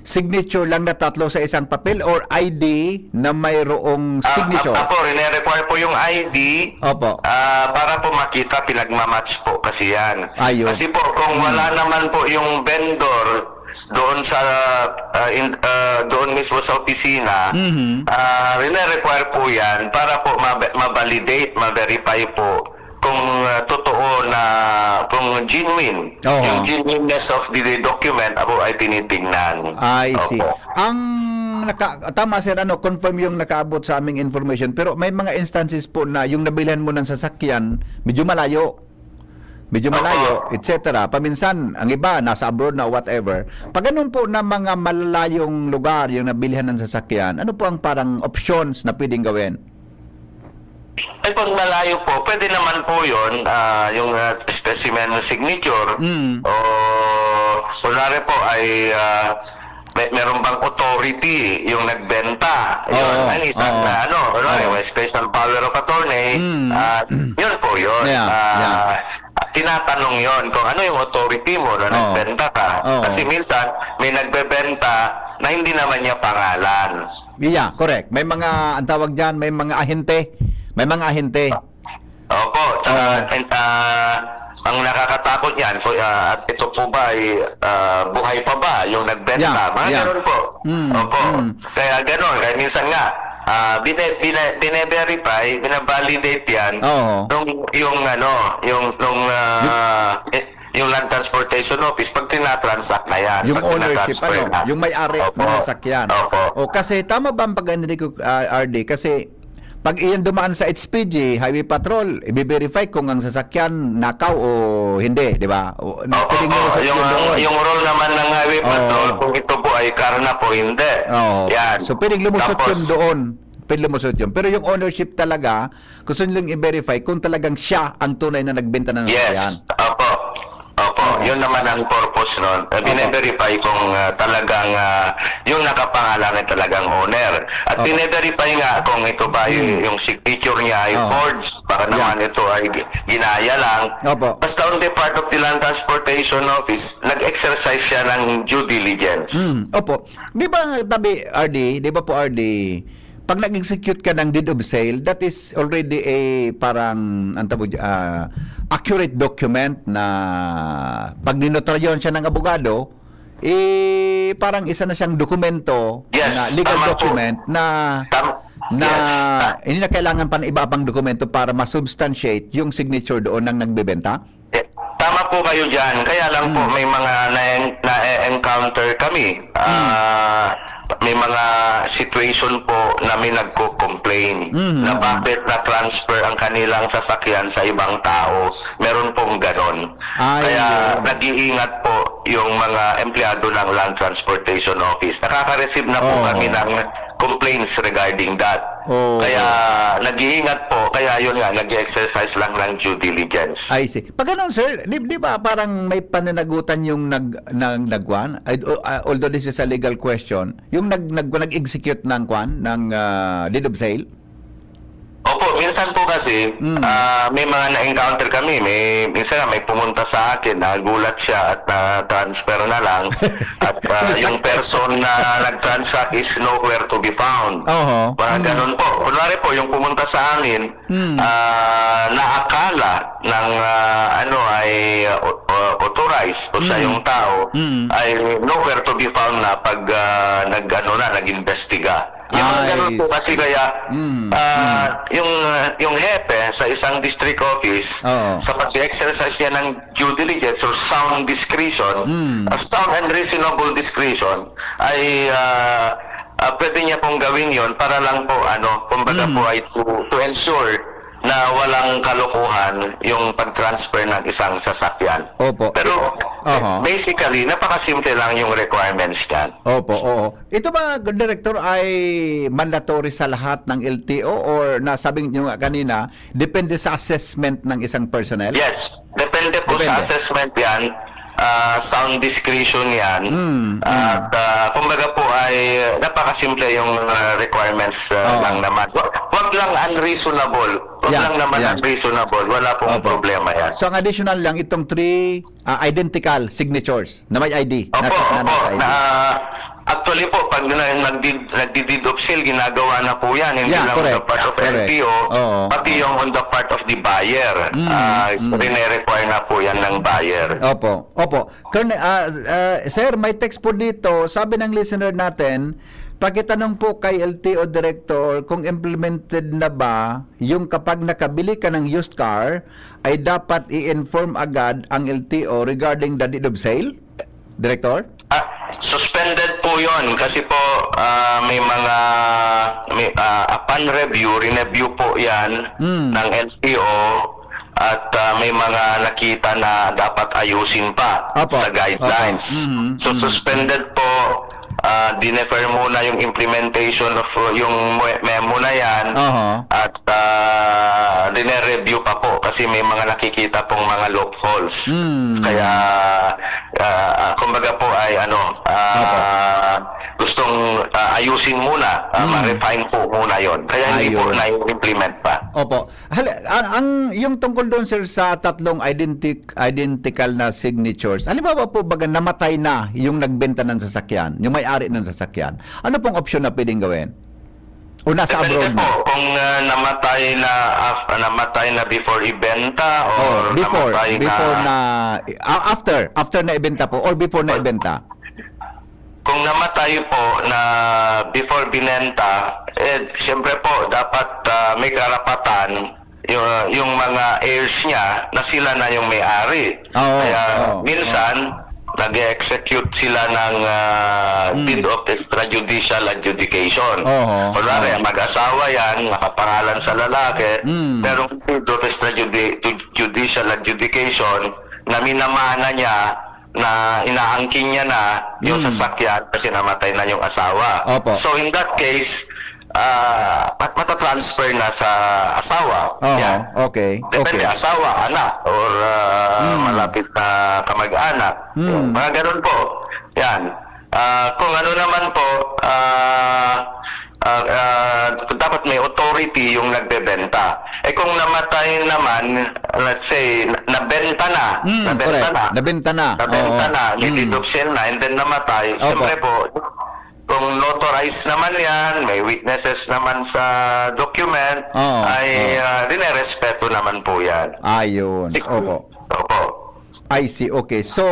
signature lang na tatlo sa isang papel or I D na mayroong Ah, signature? ap-, apo, rine-require po yung I D, Opo. ah, para po makita, pinagmamatch po kasi yan. Ayun. Kasi po, kung Hmm. wala naman po yung vendor doon sa, ah, in-, ah, doon mismo sa opisina, Mhm. ah, rine-require po yan para po ma-, ma-validate, ma-verify po kung, ah, totoo na, kung genuine, Oo. yung genuineness of the document, ako ay tinitingnan. I see. Opo. Ang naka-, tama, sir, ano, confirm yung nakaabot sa aming information, pero may mga instances po na yung nabilhan mo ng sasakyan, medyo malayo. Medyo Opo. malayo, et cetera. Paminsan, ang iba, nasa abroad na, whatever. Pag ganun po na mga malalayong lugar yung nabilihan ng sasakyan, ano po ang parang options na pwedeng gawin? Ay, pag malayo po, pwede naman po yun, ah, yung, ah, specimen signature. Mm. O, kunwari po, ay, ah, may, meron bang authority yung nagbenta? Yun, Oo, ang isang oo. na, ano, kunwari, Oo. may special power of attorney, Mm. ah, yun po yun. Yeah, Ah, yeah. tinatanong yun kung ano yung authority mo na Oo. nagbenta ka. Oo. Kasi minsan, may nagbebenta na hindi naman niya pangalan. Yeah, correct. May mga, ang tawag dyan, may mga ahente. May mga ahente. Opo, tsaka, Oo. and, ah, ang nakakatakot niyan, po, ah, at ito po ba ay, ah, buhay pa ba yung nagbenta? Yeah, Mga yeah. ganun po. Mm, Opo. mm. Kaya ganun, kaya minsan nga, ah, bine-, bine-, bine-verify, binabalidate yan Oo. nung yung ano, yung, nung, ah, Yung eh, yung Land Transportation Office, pag tinatransact na yan, Yung pag ownership, tinatransfer ano? na. Yung may-ari Opo. ng sasakyan. Opo. O, kasi tama ba ang pag-, Enrico, ah, R D? Kasi pag iyan dumaan sa H P G, Highway Patrol, i-verify kung ang sasakyan nakaw o hindi, di ba? O, Opo, pwedeng opo. lumusot Yung, yun ang, doon. yung role naman ng Highway Oo. Patrol, kung ito po ay car na po, hindi. Oo. Yan. So, pwedeng lumusot Tapos yun doon. Pwedeng lumusot yun. Pero yung ownership talaga, gusto nilang i-verify kung talagang siya ang tunay na nagbenta ng sasakyan. Yes. Opo. Opo. Oo. Yun naman ang purpose nun. Eh, Opo. bine-verify kung, ah, talagang, ah, yung nakapangalan ay talagang owner. At Opo. bine-verify nga kung ito ba y-, Hmm. yung signature niya ay Oo. forged. Baka Yeah. naman ito ay gi-, ginaya lang. Opo. Basta on the part of the Land Transportation Office, nag-exercise siya ng due diligence. Hmm. Opo. Di ba, tabi, R D, di ba po, R D, pag nag-execute ka ng deed of sale, that is already a parang, ang tawag, ah, accurate document na pag ninotaryohan siya ng abogado, eh, parang isa na siyang dokumento Yes, na legal tama po. document na, Tam-, na yes, ta- hindi na kailangan pa ng iba pang dokumento para ma-substantiate yung signature doon ng nagbebenta? Eh, tama po kayo dyan. Kaya lang po, Hmm. may mga na-, na-encounter kami. Hmm. Ah, may mga situation po na may nagko-complain Hmm, na hmm. bakit na-transfer ang kanilang sasakyan sa ibang tao. Meron pong ganon. Ay, Kaya yun. nag-iingat po yung mga empleyado ng Land Transportation Office. Nakaka-receive na po Oo. kami ng complaints regarding that. Oo. Kaya nag-iingat po. Kaya yun nga, nag-exercise lang ng due diligence. I see. Pag ganun, sir, di, di ba parang may pananagutan yung nag-, nag-, nagkuhan? Ay, o, ah, although this is a legal question, yung nag-, nag-, nag-execute ng kwan, ng, ah, deed of sale? Opo, minsan po kasi, Mm. ah, may mga na-encounter kami. May, minsan nga, may pumunta sa akin, nagulat siya at na-transfer na lang. At, ah, Minsan yung person na nag-transact is nowhere to be found. Oho. Mga Mm. ganun po. Kunwari po, yung pumunta sa amin, Mm. ah, naakala ng, ah, ano, ay, uh, uh, authorized o siya Mm. yung tao, Mm. ay nowhere to be found na pag, ah, nag-, ano na, nag-imbestiga. Yung mga Ay, ganun po kasi sige. kaya, Mm, ah, mm. yung, ah, yung hepe sa isang district office, Oo. sa pag-exercise niya ng due diligence or sound discretion, Mm. a sound and reasonable discretion, ay, ah, ah, pwede niya pong gawin yon para lang po, ano, kumbaga Mm. po ay to, to ensure na walang kalokohan yung pag-transfer ng isang sasakyan. Opo. Pero, Aha. basically, napakasimple lang yung requirements niyan. Opo, oo. Ito ba, Director, ay mandatory sa lahat ng L T O or nasabing nyo nga kanina, depende sa assessment ng isang personnel? Yes, depende po sa Depende. assessment yan. ah, sound discretion yan. Mm, mm. At ah, kumbaga po ay napakasimple yung ah, requirements ah, Oo. lang naman. Wa- Wag lang unreasonable. Wag Yeah, lang naman yeah. unreasonable. Wala pong Opo. problema yan. So, ang additional lang itong three ah, identical signatures na may I D. Opo, nasa, na opo. nasa I D. Na, actually po, pag na, nagdi, nagdi-deed of sale, ginagawa na po yan. Hindi Yeah, lang on the correct. part of Correct. L T O, Oo, pati oo. yung on the part of the buyer. Mm, Ah, mm. Rine-require na po yan ng buyer. Opo, opo. Colonel, ah, ah, sir, may text po dito. Sabi ng listener natin, pakitanong po kay L T O Director kung implemented na ba yung kapag nakabili ka ng used car ay dapat i-inform agad ang L T O regarding the deed of sale? Director? Ah, suspended po yon kasi po ah, may mga may, ah, upon review, review po yan Mm. ng L T O at ah, may mga nakita na dapat ayusin pa Opo. sa guidelines. Opo. Mhm. So Mhm. suspended po, ah, dinefer muna yung implementation of uh, yung me- memo na yan Oho. at ah, dine-review pa po kasi may mga nakikita pong mga loopholes. Mm. Kaya ah, ah, kumbaga po ay ano, ah, Opo. gustong ah, ayusin muna, ah, Mm. ma-refine po muna yon. Kaya hindi po Ayun. na-implement pa. Opo. Hali, ang, ang yung tungkol doon, sir, sa tatlong identi- identical na signatures. Halimbawa po, baga namatay na yung nagbenta ng sasakyan, yung may-ari ng sasakyan. Ano pong opsyon na pwedeng gawin? O nasa Depende abroad po na? Kung ah, namatay na af- namatay na before ibenta or Oh, before, namatay before na na, ah, after, after na ibenta po or before na ibenta. Kung namatay po na before binenta, eh, siyempre po, dapat ah, may karapatan yung, yung mga heirs niya na sila na yung may-ari. Oo, Kaya oo, minsan, nag-execute sila ng ah, Mm. deed of extrajudicial adjudication. Oo, Kunwari, oo. mag-asawa yan, nakapangalan sa lalaki, Mm. merong deed of extrajudicial adjudication na minamana niya na inaangkin niya na yung Mm. sasakyan kasi namatay na yung asawa. Opo. So in that case, ah, mat- matatransfer na sa asawa. Oho, Yan. okay, Depende, okay. Asawa, anak, or ah, Mm. malapit na kamag-anak. Mm. Yun, mga ganun po. Yan. Ah, kung ano naman po, ah, ah, ah, dapat may authority yung nagbebenta. Eh kung namatay naman, let's say, na- nabenta na, Mm, nabenta correct. na, Nabenta na. nabenta Oo. na, may Mm. deed of sale na, and then namatay, Opo. siyempre po, kung notarized naman yan, may witnesses naman sa document, Oo, ay oo. ah, dinerespeto naman po yan. Ayun. Sik- Opo. Opo. I see. Okay. So,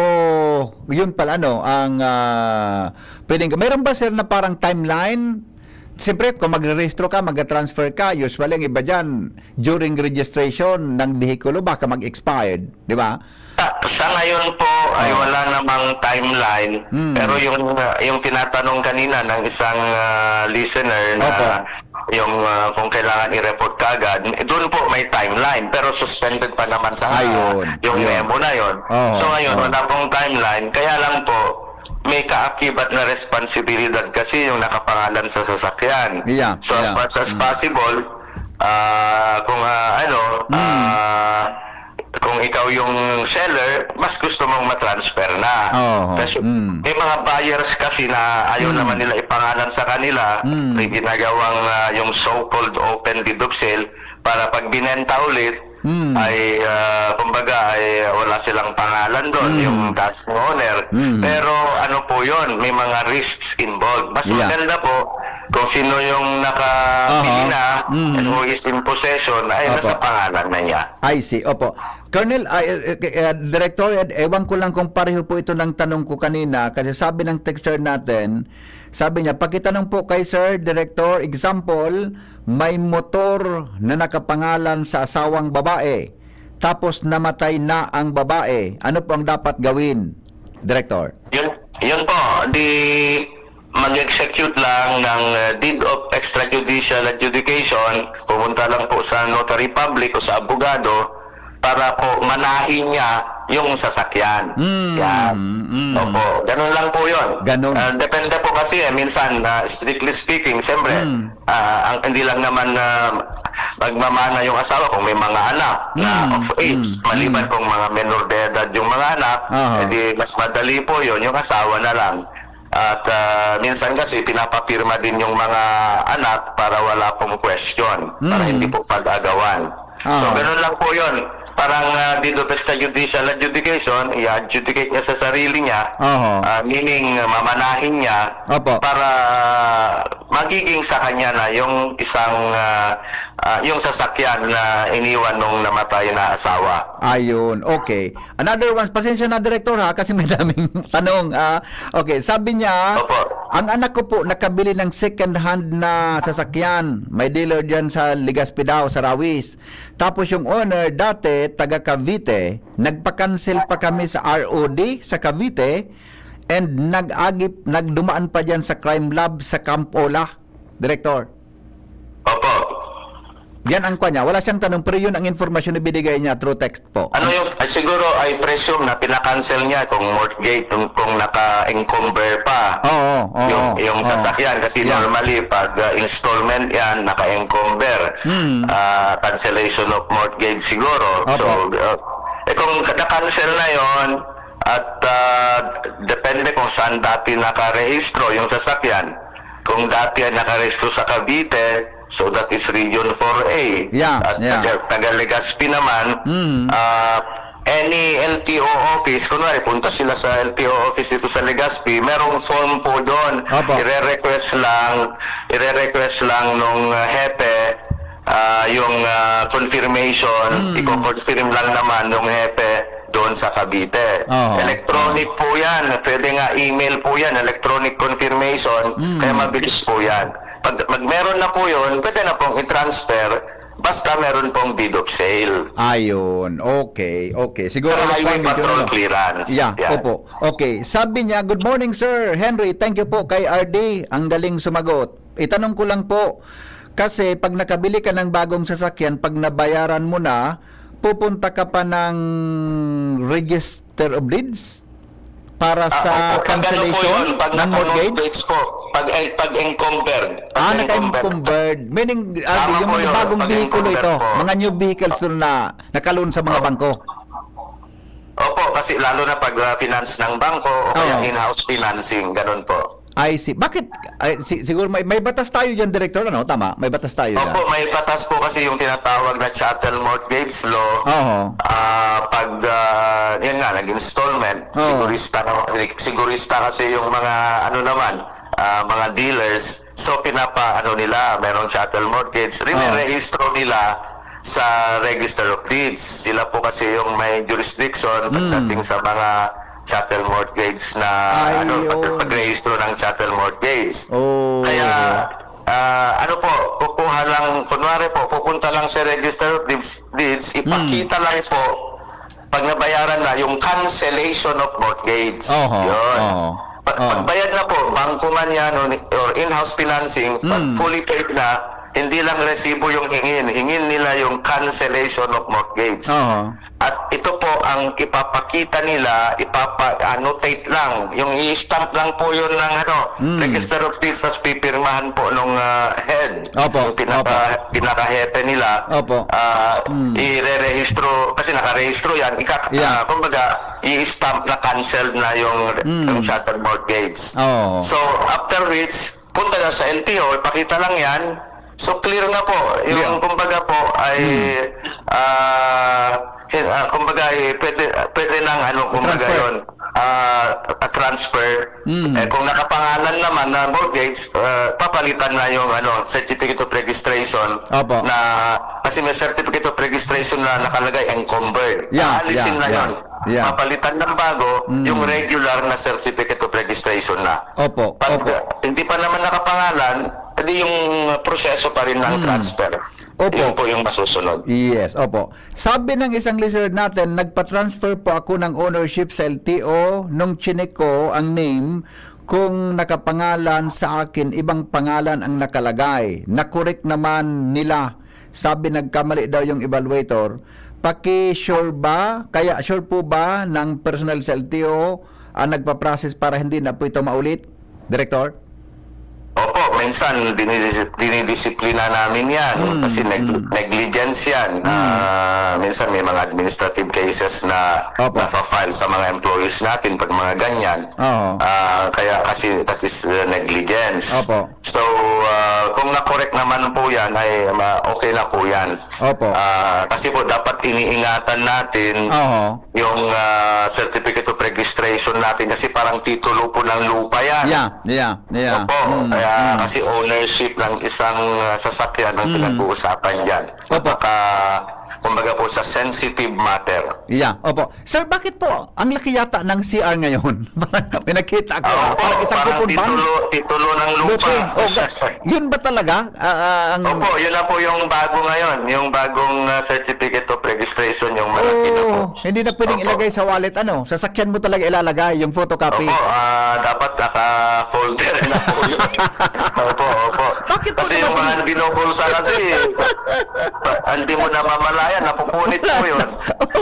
yun pala, ano, ang ah, pwedeng, mayroon ba, sir, na parang timeline? Siyempre, kung magre-rehistro ka, mag-transfer ka, usually ang iba dyan, during registration ng behikulo, baka mag-expired, di ba? Sa, sa ngayon po ay Oh. wala namang timeline, Hmm. pero yung ah, yung tinatanong kanina ng isang ah, listener na Opo. yung ah, kung kailangan i-report kaagad, doon po may timeline, pero suspended pa naman sa Ayun, yung yun. memo na yon. Oo, So ngayon, oo. Wala pong timeline, kaya lang po may kaakibat na responsibilidad kasi yung nakapangalan sa sasakyan. Yeah, So as yeah. much as Mm. possible, ah, kung ah, ano, Mm. ah, kung ikaw yung seller, mas gusto mong matransfer na. Oo, Kasi mm. may mga buyers kasi na ayaw Mm. naman nila ipangalan sa kanila, Mm. may ginagawang ah, yung so-called open deed of sale para pag binenta ulit, Mm. ay ah, kumbaga ay wala silang pangalan doon, Mm. yung last owner. Mm. Pero ano po yon, may mga risks involved. Mas Yeah. maganda po kung sino yung nakabili Aha. na Mm. and who is in possession ay Opo. nasa pangalan na niya. I see. Opo. Colonel, ah, eh, eh, eh, Director Ed, ewan ko lang kung pareho po ito ng tanong ko kanina kasi sabi ng texter natin, sabi niya, pakitanong po kay Sir Director, example, may motor na nakapangalan sa asawang babae, tapos namatay na ang babae. Ano po ang dapat gawin, Director? Yun, yun po, di mag-execute lang ng uh, deed of extrajudicial adjudication, pumunta lang po sa notary public o sa abogado para po manahin niya yung sasakyan. Mm, Yan. mm. Opo, ganun lang po yun. Ganun. Ah, depende po kasi eh, minsan, ah, strictly speaking, siyempre, Mm. ah, ang, hindi lang naman ah, magmamana yung asawa kung may mga anak na Mm, of age. mm, Maliban mm. kung mga menor de edad yung mga anak, Aha. edi mas madali po yun, yung asawa na lang. At ah, minsan kasi pinapapirma din yung mga anak para wala pong question, para Mm. hindi po pag-agawan. So, Aha. ganun lang po yun. Parang uh, dito extrajudicial adjudication, i-adjudicate niya sa sarili niya, Aha. ah, meaning mamanahin niya Opo. para magiging sa kanya na yung isang ah, ah, yung sasakyan na iniwan nung namatay na asawa. Ayun, okay. Another one, pasensya na, Director, ha, kasi may daming tanong. Ah, okay, sabi niya, Opo. Ang anak ko po nakabili ng second hand na sasakyan. May dealer dyan sa Legazpi daw, sa Rawis. Tapos yung owner, dati, taga Cavite, nagpa-cancel pa kami sa R O D sa Cavite and nag-agip, nagdumaan pa dyan sa crime lab sa Camp Ola, Director. Opo. Yan ang kwa niya. Wala siyang tanong, pero yun ang informasyon na binigay niya through text po. Ano yung, ah, siguro, I presume na pinakancel niya kung mortgage, kung, kung naka-encumber pa. Oo, oo, yung, yung oo. sasakyan kasi Yeah. Normally, pag ah, installment yan, naka-encumber. Hmm. Ah, cancellation of mortgage siguro. Opo. So, ah, eh kung na-cancel na yon at ah, depende kung saan dati nakarehistro yung sasakyan. Kung dati ay nakarehistro sa Cavite, so that is Region four A. Yeah, At yeah. taga, taga Legazpi naman, Mm. ah, any L T O office, kunwari punta sila sa L T O office dito sa Legazpi, merong form po doon. Opo. Ire-request lang, ire-request lang nung ah, hepe ah, yung ah, confirmation, Mm. i-confirm lang naman nung hepe doon sa Cavite. Oo. Electronic po yan. Pwede nga email po yan, electronic confirmation. Mm. Kaya mabilis po yan. Pag, pag meron na po yun, pwede na pong i-transfer basta meron pong deed of sale. Ayun. Okay, okay. Siguro Pero ano pa, highway medyo patrol ano. clearance. Yeah, Yan. Opo. Okay. Sabi niya, "Good morning, Sir Henry. Thank you po kay R D. Ang galing sumagot. Itanong ko lang po, kasi pag nakabili ka ng bagong sasakyan, pag nabayaran mo na, pupunta ka pa ng Register of Deeds para Ah, sa opo. Pag ano po cancellation yun, pag ng naka-mortgage mortgage?" po, pag, eh, pag encumbered. Pag Ah, encumbered. naka-encumbered. Meaning, ah, Tama yung po mga yun, bagong pag vehicles encumbered ito, po. mga new vehicles na naka-loan sa mga Oh. bangko. Opo, kasi lalo na pag ah, finance ng bangko o kaya Oo. in-house financing, ganun po. I see. Bakit? Ay, si, siguro may, may batas tayo dyan, Director, ano? Tama? May batas tayo dyan. Opo, may batas po kasi yung tinatawag na chattel mortgage law. Oo. Ah, pag, ah, yan nga, nag-installment, Oo. sigurista, sigurista kasi yung mga, ano naman, ah, mga dealers. So, pinapa, ano nila, merong chattel mortgage. Oo. Rinerehistro nila sa Register of Deeds. Sila po kasi yung may jurisdiction Mm. pagdating sa mga chattel mortgage na, Ay, ano, pag, yun. pagrehistro ng chattel mortgage. Oh. Kaya, ah, ano po, kukuha lang, kunwari po, pupunta lang sa Register of Deeds, deeds ipakita Mm. lang po pag nabayaran na yung cancellation of mortgage. Oho, Yun. oho. Pag, Oo. pagbayad na po, bangko man yan o, or in-house financing, pag Mm. fully paid na, hindi lang resibo yung hingin. Hingin nila yung cancellation of mortgage. Oo. At ito po ang ipapakita nila, ipapa-annotate lang. Yung i-stamp lang po yun ng ano, Mm. Register of Deeds, tas pipirmahan po nung ah, head. Opo, Yung pinaka, pinaka-hepe nila. Opo. Ah, Mm. irerehistro, kasi nakarehistro yan. Ika, Yeah. ah, kumbaga, i-stamp na cancelled na yung, Mm. yung chattel mortgage. Oo. So, after which, punta na sa L T O, ipakita lang yan. So, clear na po. Yung, Yeah. kumbaga po, ay, Mm. ah, hin- ah, kumbaga, eh, pwede, pwede nang, ano, kumbaga Transfer. yun, ah, transfer. Mm. Eh, kung nakapangalan naman na mortgage, ah, papalitan na yung, ano, certificate of registration Opo. na, kasi may certificate of registration na nakalagay encumbered. Yeah, Aalisin yeah, na yeah, yun. Yeah. Papalitan ng bago, Mm. yung regular na certificate of registration na. Opo, Pag opo. hindi pa naman nakapangalan, edi yung proseso pa rin ng Mm. transfer. Opo. Yun po yung masusunod. Yes, opo. Sabi ng isang listener natin, "Nagpa-transfer po ako ng ownership sa L T O nung chinek ko ang name kung nakapangalan sa akin, ibang pangalan ang nakalagay. Nakorek naman nila. Sabi nagkamali daw yung evaluator. Paki-sure ba? Kaya sure po ba ng personnel sa L T O ang nagpa-process para hindi na po ito maulit?" Director? Opo, minsan dinidisi-, dinidisiplina namin yan. Mm, Kasi neg-, mm. negligence yan. Mm. Ah, minsan may mga administrative cases na Opo. nafa-file sa mga employees natin pag mga ganyan. Oo. Ah, kaya kasi that is, uh, negligence. Opo. So, ah, kung na-correct naman po yan, ay ma-, okay na po yan. Opo. Ah, kasi po dapat iniingatan natin Oo. yung, ah, certificate of registration natin kasi parang titulo po ng lupa yan. Yeah, yeah, yeah. Opo, Mm, kaya mm. kasi ownership ng isang, ah, sasakyan ang Mm. pinag-uusapan dyan. Opo. Napaka-, kumbaga po sa sensitive matter. Yeah, opo. Sir, bakit po ang laki yata ng C R ngayon? Parang may nakita ako, Ah, ah. opo, Parang isang parang kupon bang? titulo, titulo ng lupa. Lupa. Oh, ga-, yun ba talaga? Ah, ah, ang Opo, yun na po yung bago ngayon, yung bagong, ah, certificate of registration, yung malaki na po. Oh, hindi na pwedeng Opo. ilagay sa wallet, ano? Sasakyan mo talaga ilalagay, yung photocopy. Opo, ah, dapat naka-folder na po yun. Opo, opo. Bakit po Kasi yung naman mga binubulsa kasi, hindi mo namamalayan, napupunit po yun.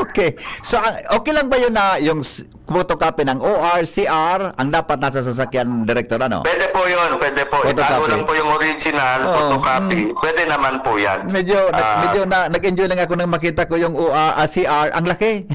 Okay. So, ah, okay lang ba yun na yung s-, photocopy ng O R, C R, ang dapat nasa sasakyan, Director, ano? Pwede po yun, pwede po. Itago Photocopy. lang po yung original, Oo, photocopy. mm. Pwede naman po yan. Medyo, na-, Ah. medyo na, nag-enjoy lang ako nang makita ko yung O R, ah, C R. Ang laki.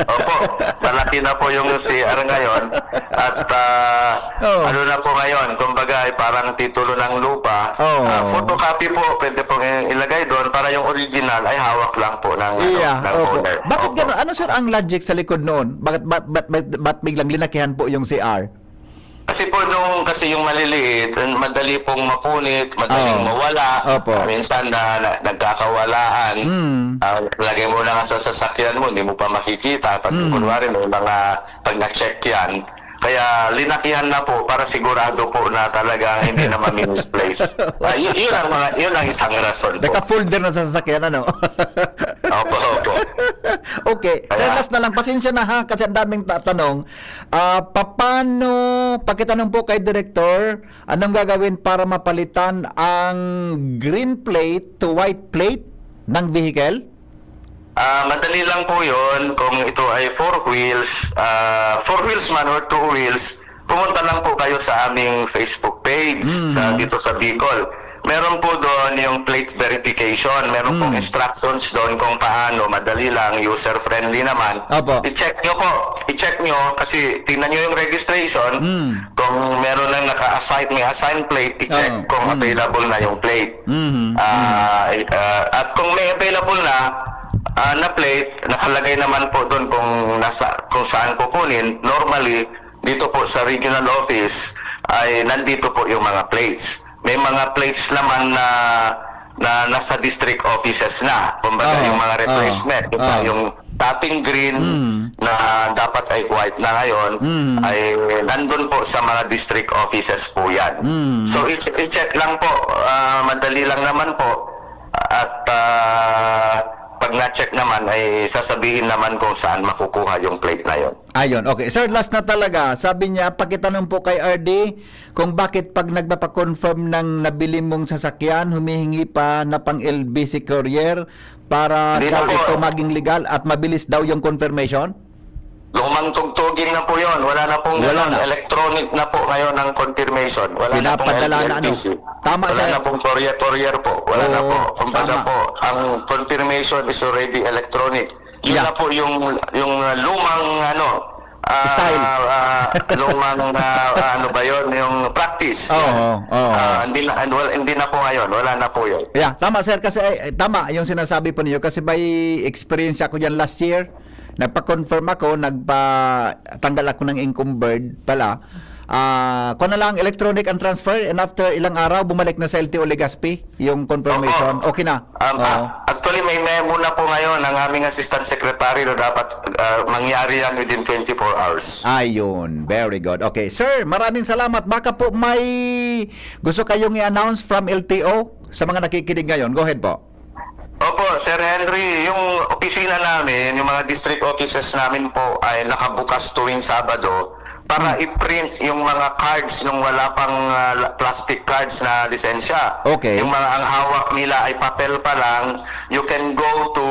Opo, malaki na po yung C R ngayon. At, ah, Oo. ano na po ngayon, kumbaga ay parang titulo ng lupa. Oo. Ah, photocopy po, pwede pong i-, ilagay doon para yung original ay hawak lang po ng, ano, Yeah, ng opo. owner. Bakit Opo. gano'n? Ano, sir, ang logic sa likod noon? Bakit, ba't, ba't, ba't, ba't biglang linakihan po yung C R? Kasi po nung, kasi yung maliliit, madali pong mapunit, madaling Oo. mawala. Opo. Ah, minsan na, na, nagkakawalaan. Mm. Ah, lagay mo na nga sa sasakyan mo, hindi mo pa makikita. Pag Mm. kunwari may mga, pag na-check yan, kaya linakihan na po para sigurado po na talagang hindi na mami-misplace. Ah, y-, yun ang mga, yun ang isang rason po. Naka-folder na sa sasakyan, ano? Opo, opo. Okay. Sir, Kaya last na lang. Pasensya na, ha, kasi ang daming tatanong. Ah, papaano, pakitanong po kay Direktor, anong gagawin para mapalitan ang green plate to white plate ng vehicle? Ah, madali lang po yun. Kung ito ay four wheels, ah, four wheels man or two wheels, pumunta lang po kayo sa aming Facebook page Mm. sa, dito sa Bicol. Meron po doon yung plate verification. Meron pong Mm. instructions doon kung paano. Madali lang, user-friendly naman. Opo. I-check nyo po. I-check nyo kasi tingnan nyo yung registration. Mm. Kung meron nang naka-assign, may assign plate, i-check Oo. kung Mm. available na yung plate. Mhm. Ah, Mhm. eh, ah, at kung may available na, ah, na plate, nakalagay naman po doon kung nasa, kung saan kukunin. Normally, dito po sa regional office ay nandito po yung mga plates. May mga plates naman na, na nasa district offices na. Kumbaga, Oo, yung mga oo, replacement, yung, oo. yung dating green Mm. na dapat ay white na ngayon, Mm. ay nandun po sa mga district offices po yan. Mm. So, i-, i-check lang po. Ah, madali lang naman po. At, ah, pag na-check naman, ay sasabihin naman kung saan makukuha yung plate na yon. Ayun, okay. Sir, last na talaga. Sabi niya, pakitanong po kay R D kung bakit pag nagpapa-confirm ng nabili mong sasakyan, humihingi pa na pang L B C courier para Hindi na daw po. ito maging legal at mabilis daw yung confirmation? Lumang tugtugin na po yon. Wala na pong Wala ganun. na. Electronic na po ngayon ang confirmation. Wala na pong Pinapadala na, ano? L B C. Tama, Wala sir. na pong courier-courier po. Wala na Oo, po. Kumbaga tama. po, ang confirmation is already electronic. Yun Yeah. na po yung, yung, uh, lumang, ano, ah, Style. ah, lumang, ah, ah, ano ba yun? Yung practice. Oo, Yan. oo. Ah, hindi na, and wal-, hindi na po ngayon. Wala na po yun. Yeah, tama, sir. Kasi, eh, tama yung sinasabi po niyo. Kasi by experience ako dyan last year, nagpa-confirm ako, nagpatanggal ako ng encumbered pala. Ah, kung na lang, electronic ang transfer, and after ilang araw, bumalik na sa L T O Legazpi yung confirmation. Opo. Okay na. Um, Oo. ah, actually, may memo na po ngayon ang aming assistant secretary na dapat, ah, mangyari yan within twenty-four hours. Ayun, very good. Okay, sir, maraming salamat. Baka po may gusto kayong i-announce from L T O sa mga nakikinig ngayon. Go ahead po. Opo, Sir Henry, yung opisina namin, yung mga district offices namin po ay nakabukas tuwing Sabado para i-print yung mga cards nung wala pang, ah, la-, plastic cards na lisensya. Okay. Yung mga ang hawak nila ay papel pa lang, you can go to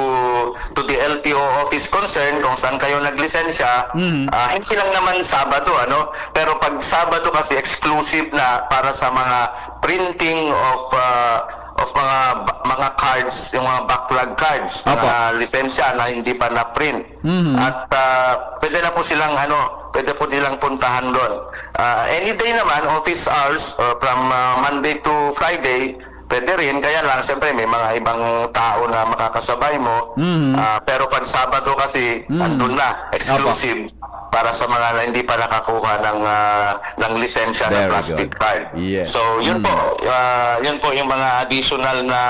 to the L T O office concern kung saan kayo naglisensya. Mhm. Ah, hindi lang naman Sabado, ano, pero pag Sabado kasi exclusive na para sa mga printing of, ah, of mga ba-, mga cards, yung mga backlog cards, Apo. mga lisensya na hindi pa na-print. Mhm. At, ah, pwede na po silang, ano, pwede po nilang puntahan doon. Ah, any day naman, office hours, uh, from, ah, Monday to Friday, pwede rin. Kaya lang, siyempre, may mga ibang tao na makakasabay mo. Mhm. Ah, pero pag Sabado kasi, Mhm. andun na, Apo. exclusive para sa mga na hindi pa nakakuha ng, ah, ng lisensya na Very plastic good. card. Yes. So, yun Mm. po, ah, yun po yung mga additional na,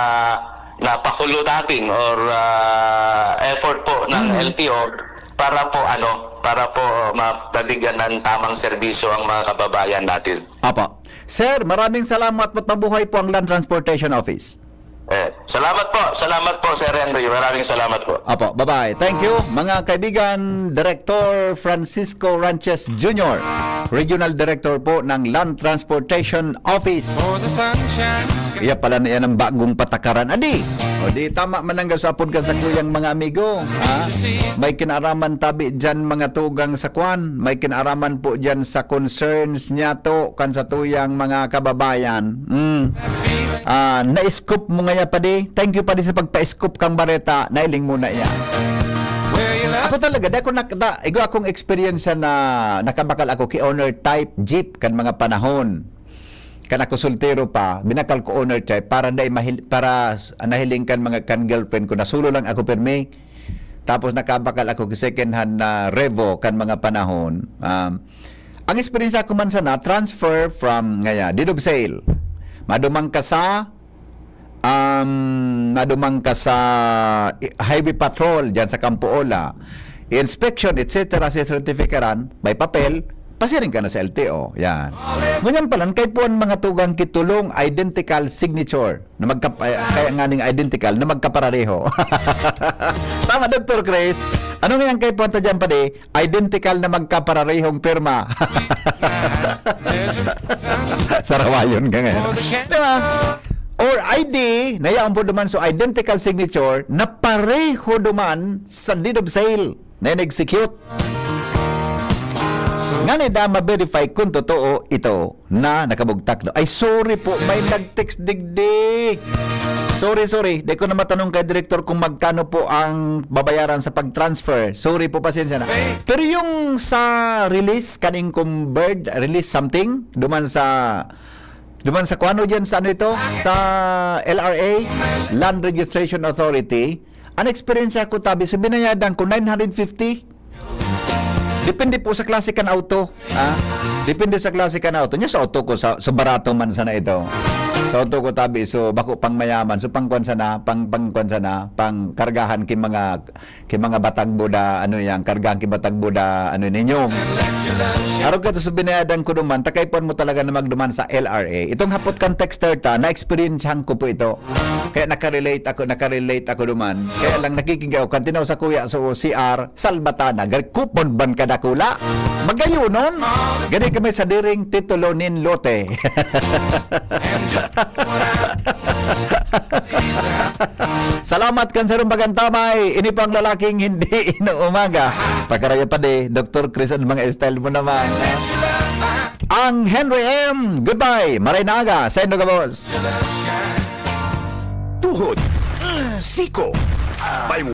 na pakulo natin or, ah, effort po ng Mm. L T O para po, ano, para po mabigyan ng tamang serbisyo ang mga kababayan natin. Apo. Sir, maraming salamat at mabuhay po ang Land Transportation Office. Eh, salamat po. Salamat po, Sir Henry. Maraming salamat po. Apo, bye-bye. Thank you. Mga kaibigan, Director Francisco Ranches Junior, Regional Director po ng Land Transportation Office. Iya pala na yan ang bagong patakaran. Adi, o di tama man ang gasapod ka sa kuyang mga amigo. Ha? May kinaraman tabi dyan mga tugang sa kwan. May kinaraman po dyan sa concerns niya to kan sa tuyang mga kababayan. Mm. Ah, na-scoop mo ngaya, padi. Thank you, padi, sa pagpa-scoop kang bareta. Nailing mo na iya. Ako talaga, di ako nak-, da, igo akong eksperyensya na nakabakal ako ki owner type jeep kan mga panahon. Kan ako soltero pa, binakal ko owner type para dai mahil-, para s-, nahiling kan mga kan girlfriend ko, nasulo lang ako pirmi. Tapos nakabakal ako ki second hand na Revo kan mga panahon. Um, ang eksperyensya ko man sana, transfer from, ngaya, deed of sale. Madumang ka sa, um, madumang ka sa i-, highway patrol dyan sa Campo Ola. Inspection, et cetera, sa sertifikaran, may papel, pasiring ka na sa L T O. Yan. Ngunyan pala, kay po ang mga tugang kitulong identical signature na magka-, ay, kaya nga ning identical na magkaparareho. Tama, Doctor Chris. Ano nga yan kay po ang tadyan pa di? Identical na magkapararehong pirma. Sarawayon ka ngayon. Di ba? Or I D, na yaon po duman so identical signature na pareho duman sa deed of sale na in-execute. Ngani da ma-verify kung totoo ito na nakabugtak, no? Ay, sorry po, may nag-text digdi. Sorry, sorry. Di ko na matanong kay Director kung magkano po ang babayaran sa pag-transfer. Sorry po, pasensya na. Pero yung sa release, kaning kung bird, release something, duman sa, duman sa kuano dyan, sa ano ito? Sa L R A, Land Registration Authority, ang eksperyensya ko, tabi, sa binayadan ko, nine hundred fifty. Depende po sa klase kan auto, ha? Depende sa klase kan auto. Nya sa auto ko, sa, sa barato man sana ito. Sa auto ko, tabi, so, bako pang mayaman. So, pang kwan sana, pang, pang kwan sana, pang kargahan ki mga, ki mga batagbo da, ano yan, kargahan ki batagbo da, ano ninyo. Araw ka to, so binayadan ko duman, takay po mo talaga na magduman sa L R A. Itong hapot kan texter ta, na-experiencehan ko po ito. Kaya nakarelate ako, nakarelate ako duman. Kaya lang nakikigaw kan tinaw sa kuya sa C R, Salbatana, gar-, kupon ban kadakula? Magayonon? Gani kami sa diring titulo nin lote. Salamat kan sarong bagantamay. Ini pang lalaking hindi inuumaga. Pagkaraya pa di, Doktor Chris, ang mga style mo naman. Ang Henry M. Goodbye. Maray na aga. Sendo ka, boss. Tuhod, siko,